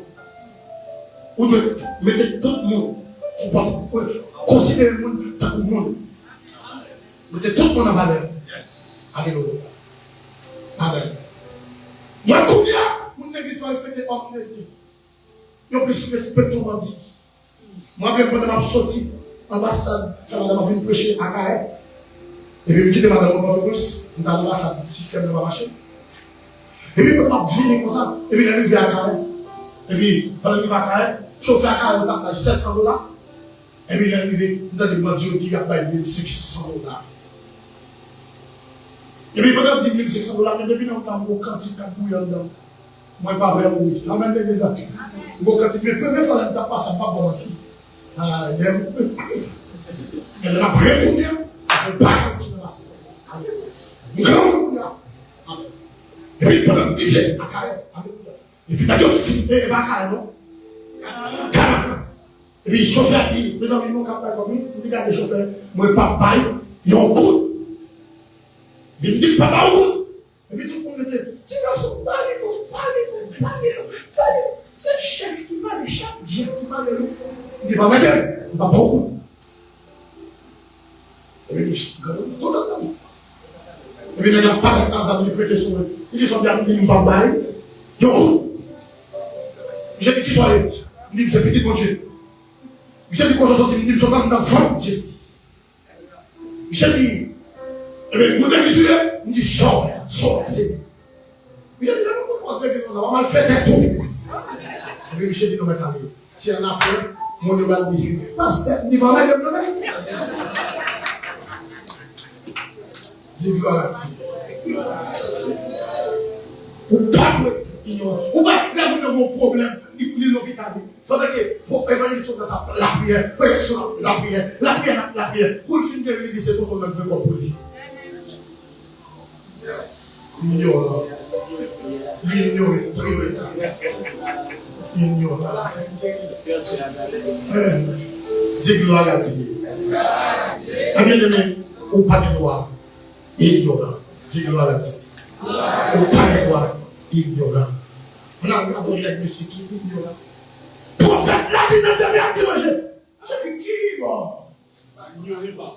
Ou dwe mete tout moun, ou pa, ou konsidere moun tankou moun. Mete tout moun an valè. Alelouya. Amèn. Mwen kounye a, moun legliz pa respekte òm de Dye. Yo plis respekte yon bandi. Mwen menm pandan m ap soti anbasad Kanada, m ap vin preche Akayè. Epi m kite madanm mwen Pòtoprens, m t al anbasad, sistèm nan pa mache. Epi m ap vini konsa, epi lè m rive Akayè, epi pandan m rive Akayè, chofè Akayè yo t ap bay sèt san dola. Epi lè m rive, m tande bandi yo di y ap bay mil senk san dola. Epi pandan m di mil senk san dola, men depi nan m la, m gon kantik k ap bouyi anndan m. Mwen pa vle mouri. Amèn, legliz la. M gon kantik, men premye fwa lè m t ap pase, m p ap ba w manti. Ah, lè m, lè m ap retounen, mwen pa konn ki nan pase. Amèn. M granmoun kounye a. Amèn. Epi pandan m rive Akayè, alelouya. Epi nèg yo fin, e, e pa Akayè non. Kanaplan. Epi chofè a di, mezanmi, nou k ap bay kòb wi. M di gade chofè, mwen p ap bay yon goud. Epi m di m p ap bay yon goud. Epi tout moun rete, ti gason, ba li non, ba li non, ba li non, ba li non. Se chèf ki pale, chèf Jeff ki pale wi. M di pa mete, m p ap ba w goud. Epi m gade m kontan nan. Epi nèg la parèt nan zam li prete sou mwen. Li di sa m di a m di m p ap bay. Yon goud. Misye di kisa w ye? M di m se pitit Bondye. Misye di kote w soti? M di m soti anndan vant Jezi. Misye di, ebyen, moun legliz ou ye? M di, sa w wè a, sa w wè a, se li. Misye di, lè nou pran pòz legliz nou la, w a mal fè tèt ou. Epi misye di, nou mèt ale. Se annapre, moun yo pral di, pastè, m di, pa mèt m nan men. Di glwa a Dye. Ou pa dwe inyoran. Ou pa, lè moun nan gen yon pwoblèm, li, li lopital, wi. Pandan ke, bon, evanjelis yo nan sa, lapriyè, frè yo nan lapriyè, lapriyè, lapriyè. Kou l fin geri, li di se tonton nan k vle kòb pou li. Inyoran. Li inyore, prive la. Inyoran. Di glwa a Dye. Ebyen, ebyen, ou pa gen dwa inyoran. Di glwa a Dye. Ou pa gen dwa inyoran. N ap gade yon nèg mesye ki inyoran. Pwofèt la di nan tande ap dirije. Se li ki mò.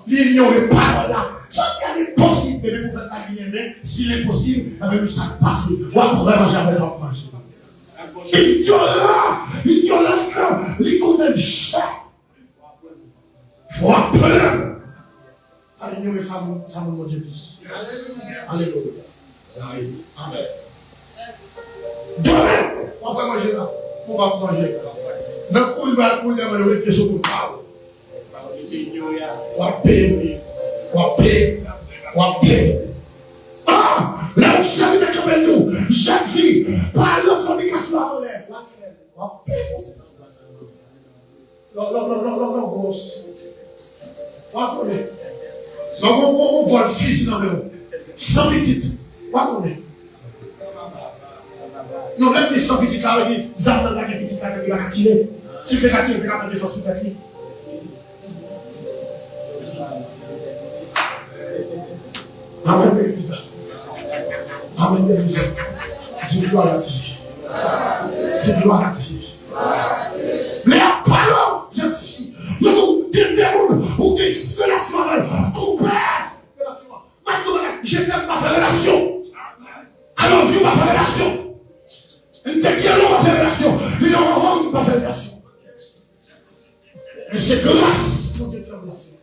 Li inyore pawòl la. Sa ki enposib, ebyen pwofèt la di, ebyen, si l enposib, ebyen, men sa k pase. W ap wè manje avè l w ap manje. Inyoran, inyorans lan, li koute l chè. Frape l. Pa inyore sa moun, sa moun Bondye di. Alelouya. Amèn. Demen, w ap wè manje la. Ou p ap manje. Nan kouri ba, kouri demen, yo met pye sou kout pa w. W ap peye. W ap peye. W ap peye. Ah! Lè yon sèvi Pale nan fònikasyon anlè. W ap fè l. W ap peye konsekans la. Lò, lò, lò, lò, lò, lò, gwo. W ap konnen. Lò, gwo, gwo, gwo, gwo, fizi nan men w. San pitit. W ap konnen. Non, lè m di san pitit la, vle di zam nan pa gen pitit la, li pa ka tire. Si l te ka tire, li te ka pran defans pou tèt li. Amèn, legliz la. Amèn, legliz la. Di glwa a Dye. Di glwa a Dye. Lè y ap pale w, jèn fi, yo di w gen de moun, ou gen relasyon avè l. Koupe relasyon an. Mwen di w bagay, je t'aime pa fè relasyon. I love you pa fè relasyon. M te quiero pa fè relasyon. Li nan yon pa fè relasyon. Men se gras Bondye k fè w la, Senyè.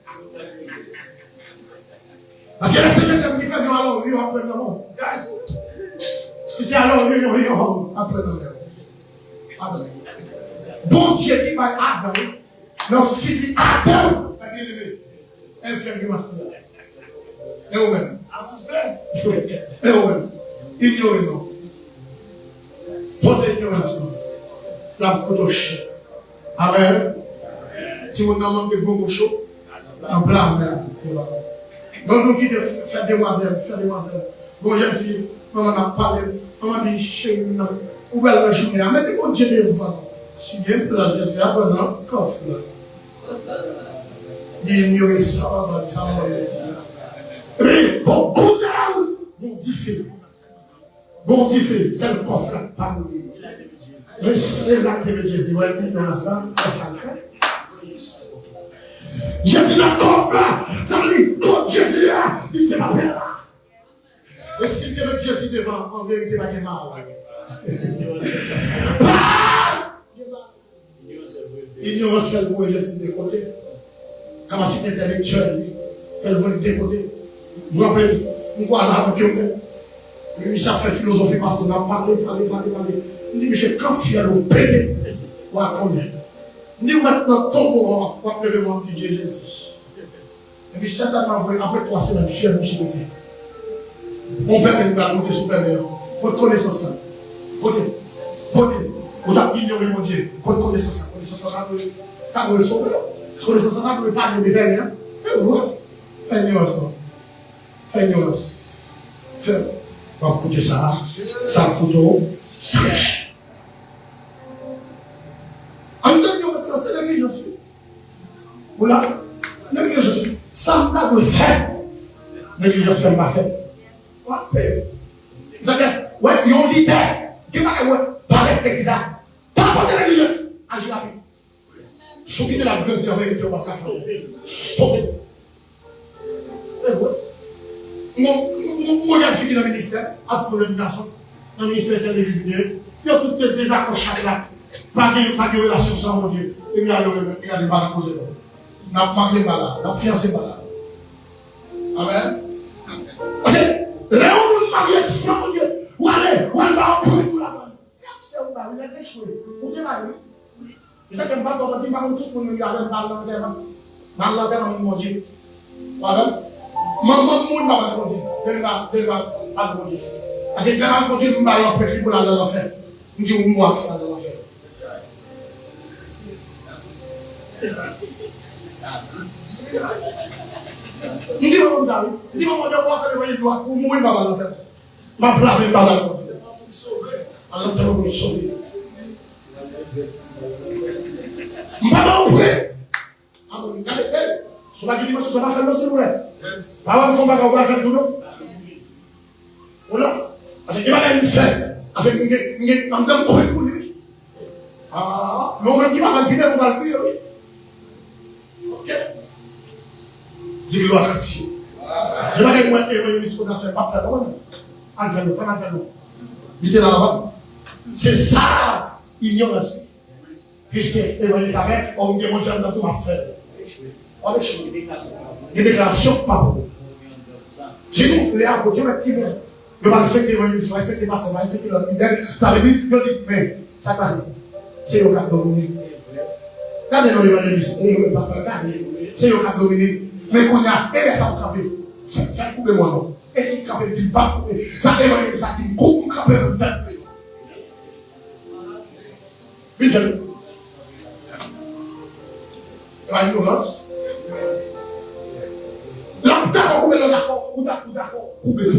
Paske lè se Bondye ki fè m yon alò, yon apèl nan men w. Si se alò, yon, yon, yon apèl nan men w. Amen. Bondye ki bay Adan, nan figi Adan, mwen byeneme. Èv fè grimas li a. E ou menm? Avanse. E ou menm? Inyore non. Pote inyorans lan. L ap koute w chè. Amen. Timoun nan manke gwo moucho nan pla men yo ba. Donk nou kite fè demwazèl, fè demwazèl. Bon jèn fi, manman ap pale, manman di cheri m nan, ou bèl nan jounen an, mete Bondye devan. Si gen plan, Jezi ap pran nan kòf la. Li inyore sa manman, sa manman di la. Epi, bon, kounye a, bon dife. Bon dife, sèl kòf la k pa boule. Men se la k te met Jezi, wè, inyore sa, wè sa l fè. Jezi nan kòf la, sa vle di, kot Jezi ye a, li se pa pè la. E si l te met Jezi devan, an verite, pa gen mal. Pa gen mal. Inyorans fè l voye Jezi de kote. Kapasite entèlektyèl li fè l voye de kote. M ranple m, m kwaze avèk yon nèg. Li, misye ap fè filozofi pase, l ap pale, pale, pale, pale. M di, "Misye, kan fyèl ou pete, w a konnen." M di, "Ou mèt nan tonbo a, w ap leve, w ap di, 'Gen Jezi.'" Epi sètènman vre, apre twa semèn, fyèl misye pete. Bon, pèlen m pral monte sou pèlen an. Kot konesans lan? Kote? Kote? Ou t ap inyore Bondye. Kot konesans lan? Konesans lan ta dwe, ta dwe sove w. Konesans lan ta dwe pale w de pèlen an. E vre. Fè inyorans lan. Fè inyorans. Fè. W ap koute sa. Sa ap koute w. Trèch. Anndan inyorans lan, se neglijans wi. Ou la? Neglijans wi. Sa m ta dwe fè, neglijans fè m pa fè. W ap peye. Sa fè, wè, yon lidè, gen bagay, wè, parèt legliz la. Pa pote neglijans, aji rapid. Si w kite l ap grandi an verite, w p ap ka fè anyen. Stope. E vre. M gon, m gon, m gon jèn fi ki nan ministè, ap kou jèn gason, nan ministè entèlijan li ye. Yo tout te, te dakò chak la. Pa gen, pa gen relasyon san Bondye. Epi ale, ale, ale, pa nan koze non. N ap marye pa la, n ap fiyanse pa la. Amèn. Paske lè yon moun marye san Bondye, w ale, w al ba yon pwent pou ladan. Sè ou ba wi, lè l echwe. Ou te ba wi. E sa ke m pa t ba w manti, m pa konn tout moun menm jan avè m, m pa al nan antèman. M al nan antèman moun Bondye. Ou avè m? Manman moun pa pral kondi. Depi pa, depi pa, pa kondi. Paske lè m al kondi, m ba l anprent li pou l al nan lanfè. M di ou m wè ak sa nan lanfè. M di manman m sa wi. M di manman m, depi w ap fè levanjil dwat, ou mouri m pa pral nan antèman. M ap lave m pa pral kondi. Al nan antèman moun sove. M pa ba ou vre. Amen. Gade, hey, si w pa gen dimansyon sa, pa fè l non, silvouplè. Pa wè m fè yon bagay, ou pral fè l tou non. Ou la? Paske gen bagay m fè. Paske m gen, m gen anndan m kwè pou li. Ah, men ou menm ki pa fè l, pi devan ou pral kriye wi. Ok. Di glwa a Dye. Gen bagay m wè evanjelis Odas fè, m ap fè l non. Al fè l non, fè m al fè l non. Li te la avan. Se sa, inyorans. Piske evanjelis la fè, o m gen moun fè m nan tou, m ap fè l. W ap echwe. Gen deklarasyon k pa pou ou. Sitou, lè apot yo mèt ki bon. Yo pa respekte evanjelis, yo pa respekte pastè, yo pa respekte lòt lidè. Sa vle di, yo di, men, sa k pase? Se yo k ap domine. Gade non evanjelis, e yo pa gade. Se yo k ap domine. Men kounye a, e lè sa w kanpe. Fè, fè l koupe mwen non. E si l kanpe, di l pa koupe. Sa evanjelis la di m, kou m kanpe, m fè l koupe. Vin fè l. E pa ignorans. L ap dakò koupe l, dakò, ou dakò, ou dakò koupe l.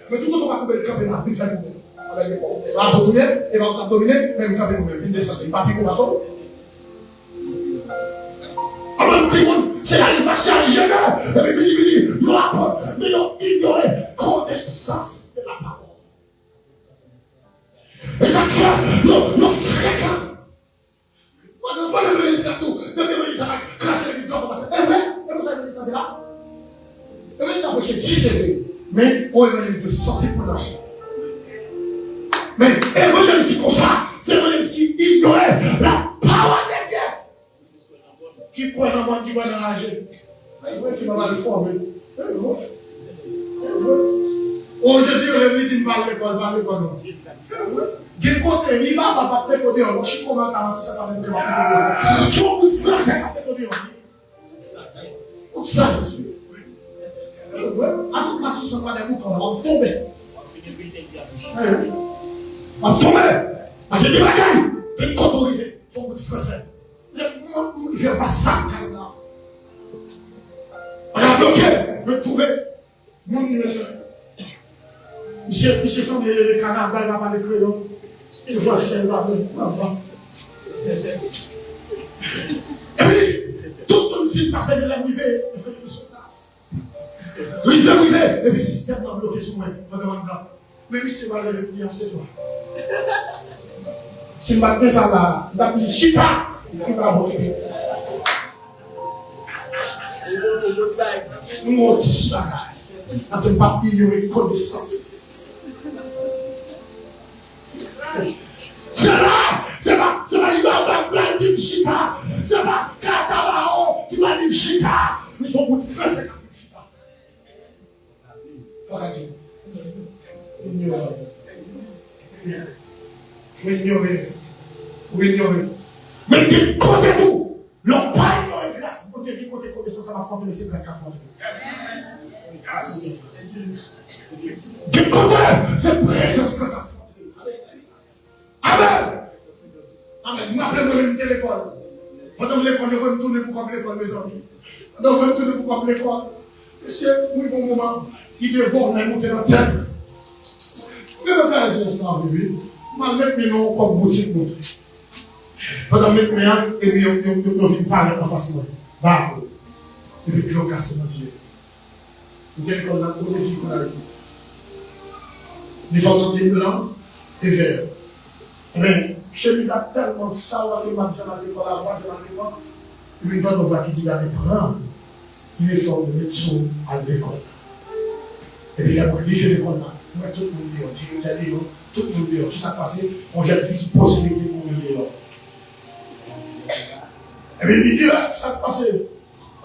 Men tout otan w pa koupe l, kanpe la, vin fè l koupe l. Anben, e pa apot ou ye, e pa ou k ap domine, men m kanpe mwen menm, vin desann, m pa pi gwo pase w. Anben, timoun, se al mache al jene, epi vini, vini, yo apot, men yo inyore konesans de la pawòl. E sa k fè yo, yo frekan. Mwen, mwen, mwen, mwen, se tou, depi mwen, sa va kraze legliz la, pase. E vre, e pou sa legliz la te la. Legliz la preche dis epè. Men, yon evanjelis de san senk pou nan. Men, evanjelis ki konsa, se evanjelis ki inyore la pawòl de Dye. Ki kwè nan mòn, ki kwè nan raje. E vre ki pa mal fòme. E vre. E vre. O, Jezi rele m, li di m pa al lekòl, pa al lekòl non. E vre. Gen kote, li pa, pa, pa peko deyò, non, chiko mal ka mati sa pa menm ke pa peko deyò. Se yon bout fransè k ap peko deyò. Tout sa, Jezi. E vre. A tout mati san pa de bouton, w ap tonbe. E wi. W ap tonbe. Paske gen bagay, gen kote w rive. Se yon bout fransè. Mwen, mwen, mwen fè pa sa m kay la. Bagay bloke, mwen twouve moun yo. Misye, misye sanble leve kanabal, pa pale kreyòl. E fransè, pa vre, pa, pa. Epi, tout moun fin pase de lè rive, epi li sou plas. Rive, rive, epi sistèm nan bloke sou mwen, pandan m anndan. Men misye pral leve pou li ansent la. Si m pa t gen sa la, m t ap di l chita, li pa okipe. M gon ti bagay. Paske m p ap inyore konesans. Se la, se pa, se pa Iba Bab pral di m chita. Se pa Katabawo ki pral di m chita. Men se yon bout fransè k ap di m chita. Fò w ka di, ou inyore. Ou inyore. Ou inyore. Men gen kote tou, lè w pa inyore gras Bondye, gen kote konesans la ap fè antre, men se gras k ap fè antre. Gen kote, se prezans la k ap fè antre. Amèn. Amèn. M raple mwen menm m te lekòl. Pandan m lekòl, yo voye m tounen pou kòb lekòl, mezanmi. Pandan yo voye m tounen pou kòb lekòl, mesye, m rive yon moman, ide vòlè monte nan tèt. M gentan fè rezistans la, wi, wi. M al met men nan yon kòb boutik mwen. Pandan m met men an, epi yo, yo, yo, yo vin parèt anfas mwen. Ba. Epi dlo kase nan zye. M te lekòl nan kote fi koray. Inifòm nan te blan e vè. Ebyen, chemiz la tèlman sal paske m pa t janm al lekòl avan, m pa t janm al lekòl. Epi m tande yon vwa ki di, "Gade, pran inifòm ou, met sou, al lekòl la." Epi lè mwen rive lekòl la, m wè tout moun deyò, direktè deyò, tout moun deyò. Kisa k pase? Yon jèn fi ki poze li te pou moun deyò. Epi li di, "Ah, sa k pase?"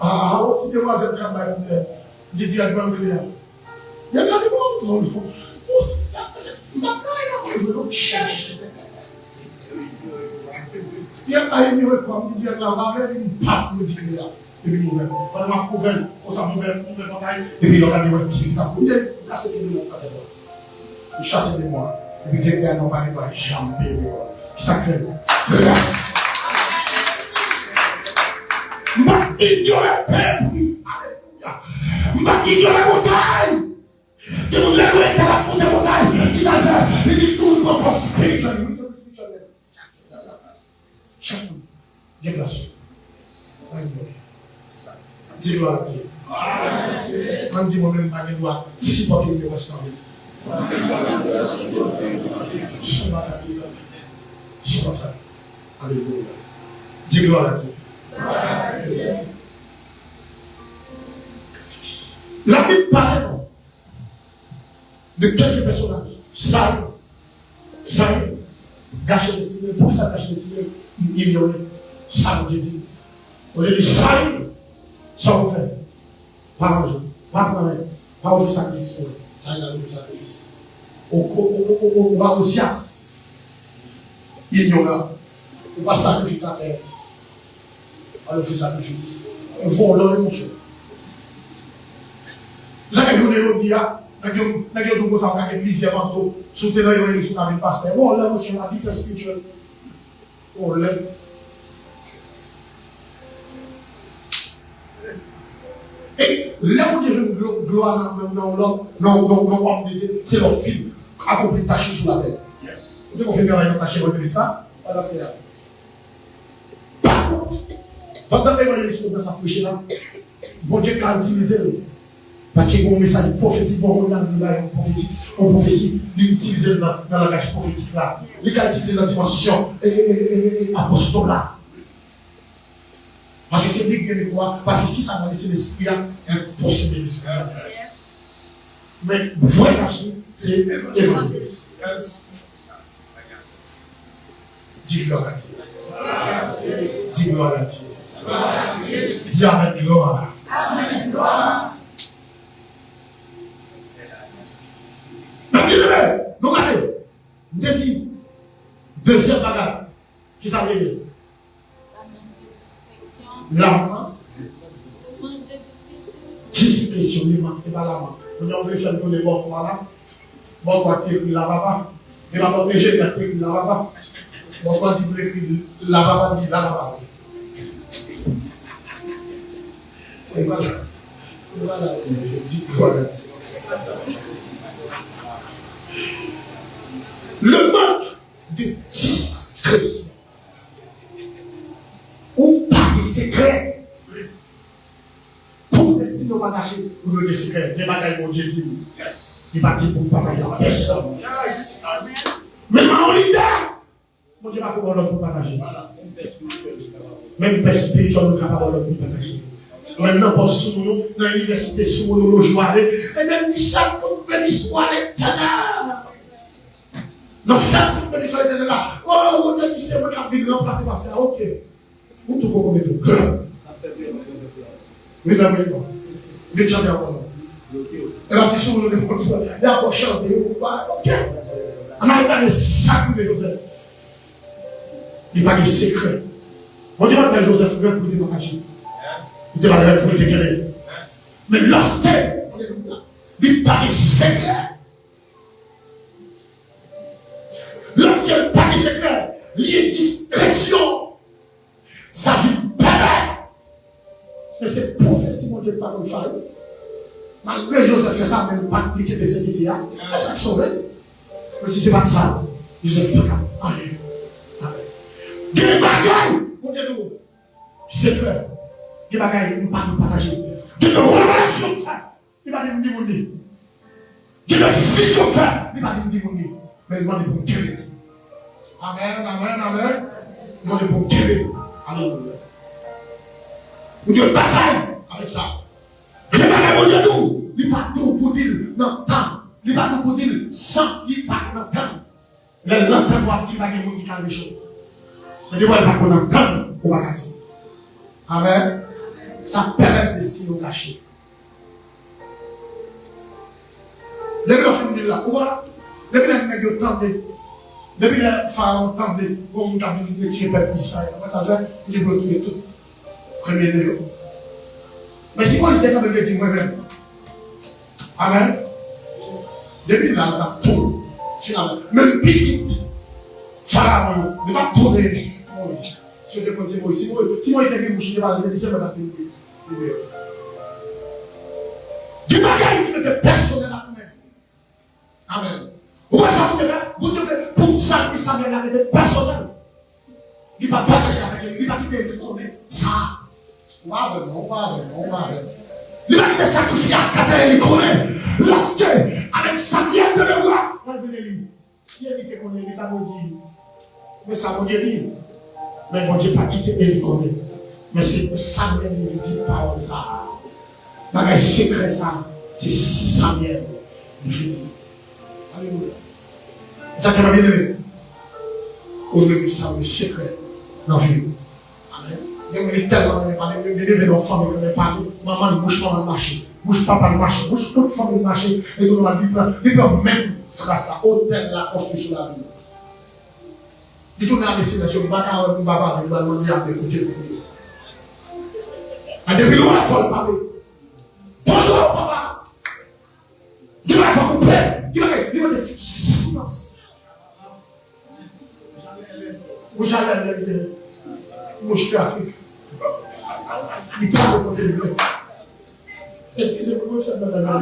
Ah, yon ti demwazèl k ap bay pwoblèm. Li di, "Ak ban m kle a." Li ap gade mwen, m di, "Non, non, m pa travay nan kwen vre, non, m chèche." Li ap bay inyore kò m, li di, "Ak la valè, m p ap redi kle a." Epi m ouvè l. Pandan m ap ouvè l, konsa m ouvè, m ouvè pòtay, epi lè w gade, w wè ti fi k ap kouri, m kase kle m nan atè bò. M chase demon an. Epi direktè a di m pa gen dwa janm peye lekòl. Kisa k fè l? Gras. M pa t inyore pèp li. Alelouya. M pa t inyore montay. Gen moun lè direktè l ap monte montay, kisa l fè? Li di tou l pran pòz spiritual. Wi, se spiritual. Chak moun gen plas yo. Pa inyore. Di glwa a Dye. Ann di mwen menm m pa gen dwa sipòte inyorans nan vi m. Sou batay. Sou batay. Alelouya. Di glwa a Dye. Labib pale non de kèlke pèsonaj. Sayil. Sayil gache destine l. Poukisa l gache destine l? Li inyore sa Bondye di. Olye li, Sayil, sa w fè? Pa manje, pa pran, pa ofri sakrifis pou mwen. Sayil al ofri sakrifis. Ou, ou, ou, ou, ou, ou pa Ozyas. Inyoran. Ou pa sakrifikatè. Al ofri sakrifis. Vòlò, wi, monchè. Sa fè jounen jodi a, nèg yo, nèg yo di w konsa, w ka gen plizyè manto. Si w te nan evanjelis, ou ka vin pastè. Vòlò, monchè, a di pè spirityèl. Olè. E lè Bondye jwenn glo- glwa nan nan nan nan nan nan òm de Dye, se lè w fin akonpli tach ou sou latè. Ou te konn fin travay nan tach evanjelis la? Pandan se a. Pa kont, pandan evanjelis Robens ap preche la, Bondye ka itilize l. Paske gen yon mesaj pwofetik, bon, moun nan li bay yon pwofetik, yon pwofesi, li itilize l nan, nan langaj pwofetik la. Li ka itilize l nan dimansyon e, e, e, e, e, apostol la. Paske se li ki gen mikwo a, paske kisa pale se lespri a, li posede lespri a. Men, vre kache, se evanjelis. Di glwa a Dye. Di glwa a Dye. Di amèn glwa. Mwen byeneme, nou gade. M te di, dezyèm bagay, ki sa vle di? Lamank. Diskresyon, li mank, e pa lamank. Kounye a w vle fè m tounen bòkò a la? Bòkò a te ekri la papa. E pa bòkò enjenyè a te ekri la papa. Bòkò a di pou l ekri la papa, di la papa wi. E pa la, e pa la, e di glwa a Dye. Le manque de discrétion. Ou pa gen sekrè. Pou destine w pa kache, ou dwe gen sekrè. Gen bagay Bondye di m. Li pa di pou m pataje ak pèsonn. Men m a yon lidè. Bondye pa pou ba w lòd pou pataje. Menm pè espirityèl ou ka pa ba w lòd pou pataje. Menm nan pòs sou moun ou, nan inivèsite sou moun ou, lojman ale. Etènèl di sèl kout beni swa Letènèl. Nan sèl kout beni swa Letènèl la. Oh, Bondye di se mwen k ap vin ranplase pastè a. Ok. Ou tou koko beto. Vin nan men non. Vin chante ankò non. E l ap di sou moun de kontrè. Y ap chante ou pa. Ok. Ann al gade sa k rive Jozèf. Li pa gen sekrè. Bondye pa t bay Jozèf rèv pou li te pataje. Li te bay rèv pou li te kenbe. Men lòske, alelouya, li pa gen sekrè. Lòske l pa gen sekrè, li endiskresyon. Sa vin pèpè. Men se pwofesi Bondye pa konn fayi. Malgre Jozèf fè sa, men l pa t li kenbe sentite a. E sa k sove l. Men si se pa t sa, Jozèf pa t ap anyen. Amen. Gen bagay, Bondye di w, sekrè. Gen bagay, m pa konn pataje. Gen revelasyon m fè. Li pa di m di moun li. Gen de vizyon fè, li pa di m di moun li. Men li mande pou m kenbe li. Amen, amen, amen. Li mande pou m kenbe li. Alelouya. Ou dwe batay avèk sa. Gen bagay Bondye di w, li pa di w pou di l nan tan. Li pa di w pou di l san, li pa nan tan. Lè l antann w ap di pa gen moun ki ka recho. Men depi w pa konn antann, ou pa ka di. Amen. Sa pèmèt destine w kache. Depi lè w fin di l la, ou wè, depi lè nèg yo tande, depi lè Farawon tande, gon moun k ap vin retire pèp Izrayèl, ou wè sa l fè? Li bloke tout. Premye de yo. Men si Moyiz te kanpe, te di mwen menm. Amen. Depi la, l t ap tou. Finalman, menm pitit Farawon yo, yo t ap tou rele Moyiz. Si yo te konn se Moyiz. Si Moyiz, si Moyiz te gen bouch, li te pale, li te di se mwen k ap vin libere. Gen bagay ki rete pèsonèl ak mwen. Amen. Ou wè sa Bondye fè? Bondye fè pou sa ki Samyèl la rete pèsonèl. Li pa pataje avèk Eli, li pa kite Eli konnen sa. Ou pa avè m non, ou pa avè m non, ou pa avè m. Li pa kite sakrifye a kate Eli konnen. Lòske, amen, Samyèl te devwa, l al jwenn Eli. Si Eli te konnen, li ta dwe di, men sa Bondye di. Men Bondye pa kite Eli konnen. Men se pou Samyèl li di pawòl sa a. Bagay sekrè sa, se Samyèl li fini. Alelouya. Sa k ap byeneme. Ou dwe gen sa yo sekrè nan vi w. Amen. Gen moun ki tèlman renmen pale, li leve nan fanmi, li renmen pale. Manman li, bouch manman l mache. Bouch papa l mache. Bouch tout fanmi l mache. E tou li pran, li pran menm tras la. Otèl la konstwi sou lavi. Li tounen ap eseye nan sou, m pa ka wè moun pa pale, m pral mande ap de kote pou li. A depi lwen fò l pale. Bonjou, papa. Gen bagay fò koupe. Gen bagay, li mande silans. Ou jalè lè li te Li pa rekonèt li. Eskize m, mwen se madan nan.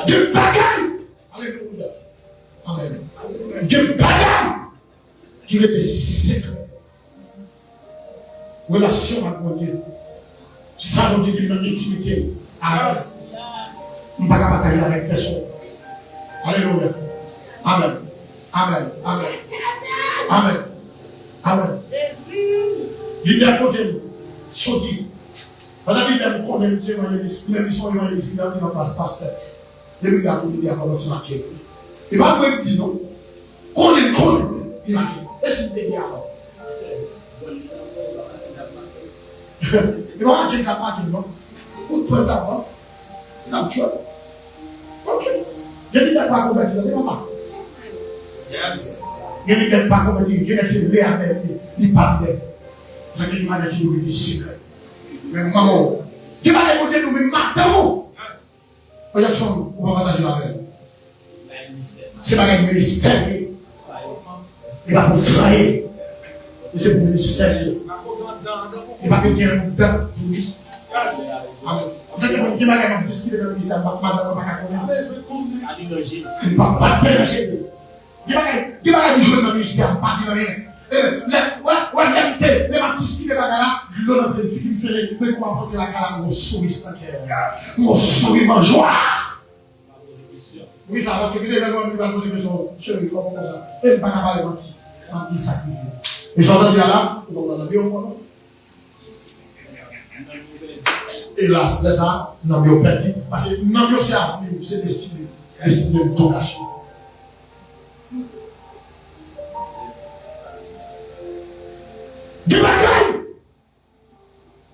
Gen bagay. Alelouya. Amèn. Gen bagay ki rete sekrè. Relasyon ak Bondye. Sa Bondye di nan entimite. Amèn. M pa ka pataje avèk pèsonn. Alelouya. Amèn. Amèn. Amèn. Amèn. Amèn. Lidè kote m soti. Pandan lidè m konnen m se evanjelis, li menm li se yon evanjelis, li nan plas pastè. Depi gade lidè a kòmanse make. E pa mwen ki di non. Konnen, konnen, li make. E si m te di avan? E pa make, li t ap make non. Kout pwen t ap pran. Li t ap tchwè. Ok. Gen lidè pa konvèti, tande papa. Yes. Gen lidè pa konvèti, gen nèg se lè a menm li, li pa lidè. Sa gen de bagay ki dwe rete sekrè. Men manman w. Gen bagay Bondye di w, men madanm ou. Yes. Mwen Jackson, ou pa pataje l avè l. Se bagay ministè li ye. Li pa pou fraye. Li se pou ministè li ye. Li pa pou gen yon dat pou li. Amèn. Sa ki gen bagay m ap diskite nan ministè, madanm mwen pa ka konnen. Li pa, pa deranje li. Gen bagay, gen bagay m jwenn nan ministè a, m pa di anyen. E lè, wè, wè, lè m te, lè m ap diskite bagay la, dlo nan je m, figi m fere, men kou m ap rantre lakay la, m gon souri nan kè m. M gon souri nan jwa. Wi, sa, paske gen de lè nou menm nou pral poze kesyon, cheri, kòman konsa? E m pa ka pale manti. M ap di sa k rive. E sa w tande a la, ou konprann anpil, ou konprann? Elas, lè sa, nanm yo pèdi. Paske nanm yo se avni m, se destine m. Destine m tou kache. Gen bagay!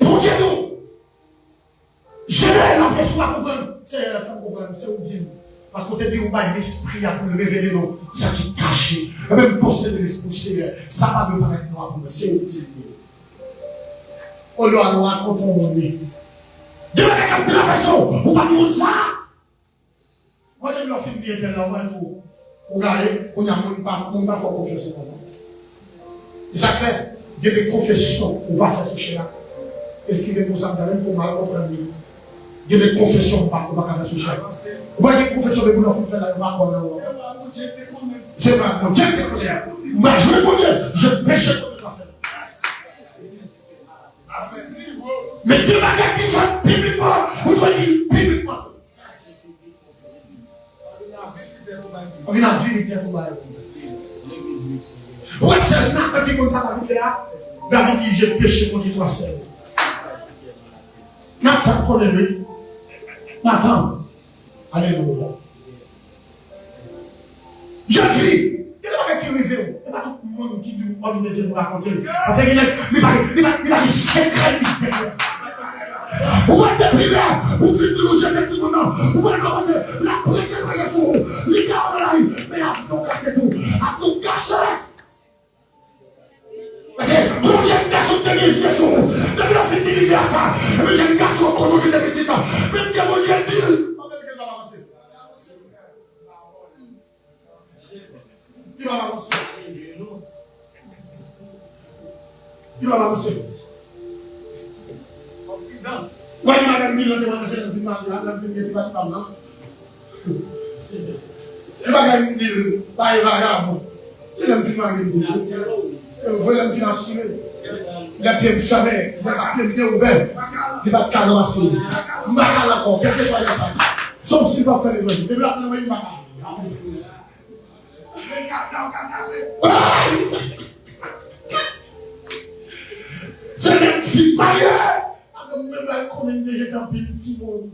Bondye di w, jere nan pyès ou pa konprann. Seyè, fè m konprann, se ou di m. Paske w te di ou bay lespri a pou l revele nou sa ki kache. Ebyen, m posede lespri w, Seyè. Sa pa dwe parèt nwa pou mwen, se ou di m. Olye a nwa kontan w moun li. Gen bagay k ap travèse w, ou pa konn sa. Mwen, depi lè w fin di entèl la, ou wè tou, ou gade, kounye a moun pa, moun pa fè w konfyans ankò non. E sa k fè, gen de konfesyon ou pa fè sou chè a. Eskize m pou sa m di a, menm pou w mal konprann li. Gen de konfesyon ou pa, ou pa ka fè sou chè a. Ou pa gen konfesyon depi lè w fin fè la, yo pa kwè nan ou. Se pa Bondye ki te konnen. M pa jwe Bondye, je peche contre toi seul. Men gen bagay ki fèt piblikman, ou dwe di l piblikman. Vin ak verite pou bay moun. Ou wè sèl Natan ki konn sa David fè a? David di, je péché contre toi seul. Natan konnen wi. Natan. Alelouya. Jèn fi, gen de bagay ki rive w. E pa tout moun ki di w, ò, li mete pou rakonte l. Paske gen nèg, li pa, li pa, li pa gen sekrè mistè. Ou wè depi lè ou fin di l ou jete timoun nan, ou pral kòmanse l ap preche, preche sou ou. Li ka nan lari, men avni w gate tou. Avni w gate. Paske yon jèn gason te gen zye sou ou. Depi w fin di lidè a sa, yon jèn gason konnen w jete pitit la. Menm ke Bondye di l. Li pa avanse. Li pa avanse. Wè, li bagay m di l, lè m te mande se lè m fin marye a, lè m fin gen ti pati pa m nan. Li bagay m di l, pa e vagabon. Se lè m fin marye m di l. E vre lè m fin asire. Lè pye m fèmen, lè sa pye m te ouvè, li pa t ka ranmase. M pa ka al ankò, kèlkeswa lè sa. Sòf si l pa fè levanjil. Depi l ap fè levanjil, m pa ka ale. Amen. Se menm fi m marye. Madanm mwen pral konnen m te jete anpil timoun.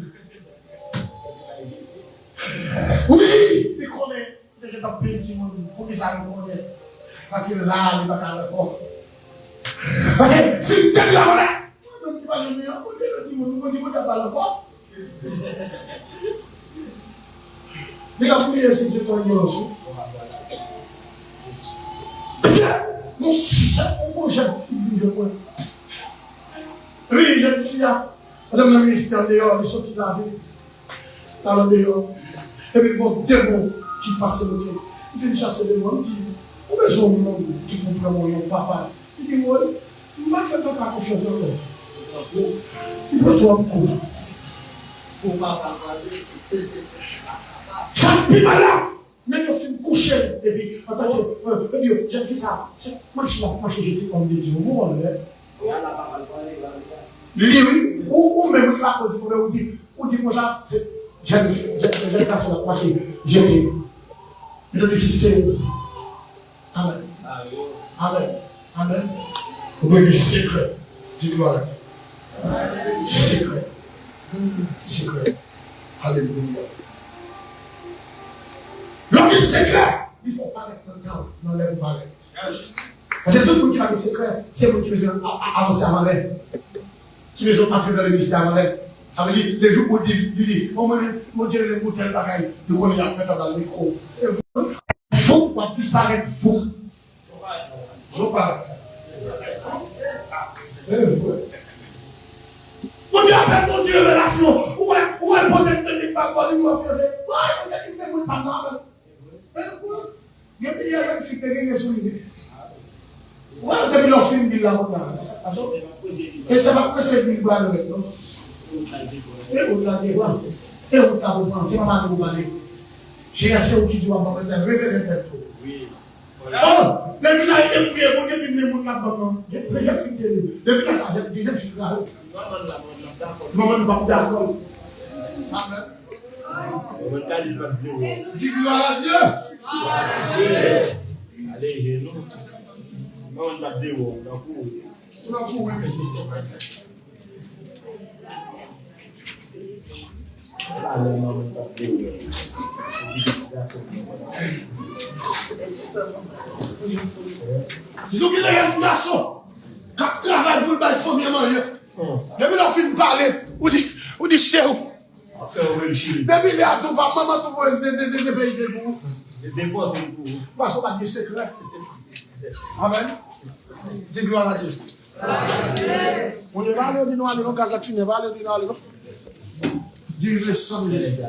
Wi, li konnen m te jete anpil timoun. Poukisa li konnen? Paske la, li pa ka al ankò. Paske si m te di la, mwen menm ki pa jwenn li an, mwen te jete timoun, mwen di mwen te al ankò. Li ka priye si se pa ignorans ou. Mesye, yon sèl, yon bon jèn fi vin jwenn mwen. Wi, jèn fi a, pandan m nan ministè an deyò, li soti lave. L al andeyò. Epi l gen yon demon ki pase kote l. M fin chase demon an, m di, ou bezwen yon moun ki pou pran mwen yon papa. Li woy, m pa fè papa konfyans ankò. Li pran twòp kou. Sa k pi mal la, menm yo fin kouche l, epi, antanke, epi yo, jèn fi sa, se mache l ap mache jete òm de Dye, ou vòlè. Li, wi, ou, ou menm, wi, lakoz, ou menm, ou di, ou di konsa, se jèn, jèn, jèn gason l ap mache jete. Li di se ou. Amèn. Amèn. Amèn. Ou dwe gen sekrè. Di glwa a Dye. Sekrè. Sekrè. Alelouya. Lè w gen sekrè, li fè w parèt nan tan w, nan lè pou parèt. Paske tout moun ki pa gen sekrè, se moun ki bezwen a- a- avanse avan lè. Ki bezwen antre nan legliz la avan lè. Sa vle di, le jou pou di, li di, o mwen, Bondye rele m pou tèl bagay, yo konnen y ap mete anba l mikwo. E vre, fou, w ap disparèt fou. Yo pa. E vre. Bondye apèl Bondye revelasyon. Ou wè, ou wè l pote tèt li pa bò, li w ap fè se. Woy, Bondye ki te moun pa nan. Gen piyè, gen fi te gen sou li. Wè, depi lè w fin bil la konnya. E se pa prese bil bwa dwèt non. E wout la te pran. E wout la pou pran. Se pa maten pou pale. Seyè, se ou ki di w ap ban mwen tèt, revele tèt ou. Oh, legliz la ede m priye, Bondye di m gen moun k ap ban m nan. Gen, gen fi te li. Depi lè sa, gen, gen fi kraze. Manman m p ap dakò. Amèn. Di glwa a Dye. Ale, nou. Mwen t ap dewo, nan kouri. Ou nan kouri, mesye. Ala lè manman t ap dewo. Di nou ki lè yon gason k ap travay pou l bay fanmi an manje. Depi lè w fin pale, ou di, ou di se ou. Ap fè yo rele chili. Depi lè a tou pa manman tou voye de, de, de, depeyize pou ou. De, depòte pou ou. Paske w pa t gen sekrè. Amèn. Di glwa a Dye. Moun yo pa ale, yo di nou ale non, gaz la fini, pa ale, yo di nou ale non. Dirije san minit.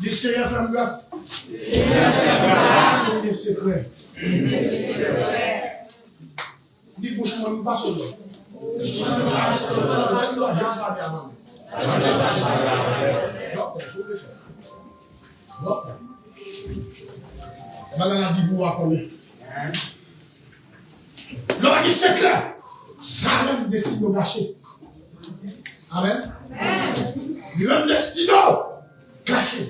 Di Senyè fè m gras. Senyè fè m gras. Pou m gen sekrè. Di bouch mwen, m pa sot dwòl. Bouch mwen, m pa sot dwòl. Mwen pa janm pale a manman. Dòktè, si w vle fè. Dòktè. Bagay la di pou w a konnen. Lè w pa gen sekrè, sa rann destine w gache. Amèn. Li rann destine w gache.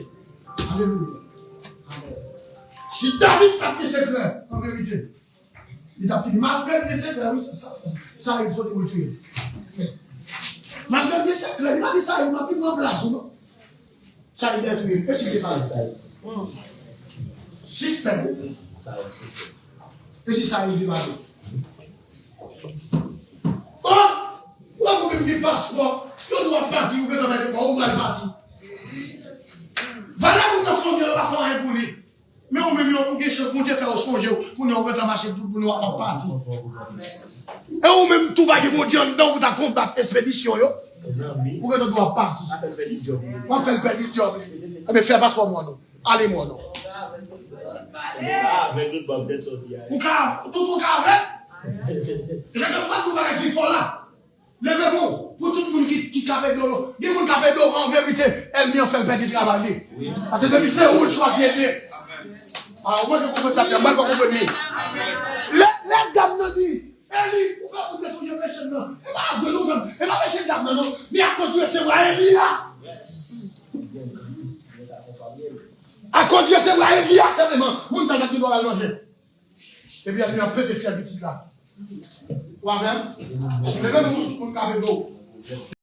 Alelouya. Amèn. Si David pa t gen sekrè, an verite, li t ap fini. Malgre l gen sekrè, wi, sa, sa, sa, Sayil soti pou l touye l. Malgre l gen sekrè, li pa di Sayil, m ap vin pran plas ou, non. Sayil dèyè touye l. E si l te pale? Sayil. Sispèk, wi. Sayil, sispèk. E si Sayil te pale? Oh! Ou pa konn menm gen paspò. Yo di w ap pati, ou gentan mete kò w, ou pral pati. Valè moun nan fanmi an, yo pa fè anyen pou li. Men ou menm yo, ou gen chans Bondye fè yo sonje w. Kounye a ou gentan mache tout moun yo ap pati. E ou menm tou pa gen Bondye anndan w pou ta konbat ekspedisyon yo. Ou gentan dwe ap pati. W ap fè l pèdi djòb li. Enben fè paspò mwen non. Ale mwen non. Ou ka, tout ou ka avè l. Jake pa di yon bagay ki fò la. Leve men w pou tout moun ki, ki ka pede w yo. Gen moun ka pede w an verite. Ènmi an fè l pèdi travay li. Paske depi se ou l chwazi ede. A, ou manke konprann sa, m pral fè w konprann li. Lè, lè dam nan di, Eli, ou fè moun te sonje peche m nan. E pa vre non, frè m. E pa peche dam nan non. Men akoz ou resevwa Eli a. Akoz ou resevwa Eli a senpleman, moun sa t ap gen dwa al manje. Epi ènmi an pete fyèl pitit la. Ou avè m? Leve men w pou m ka pede w.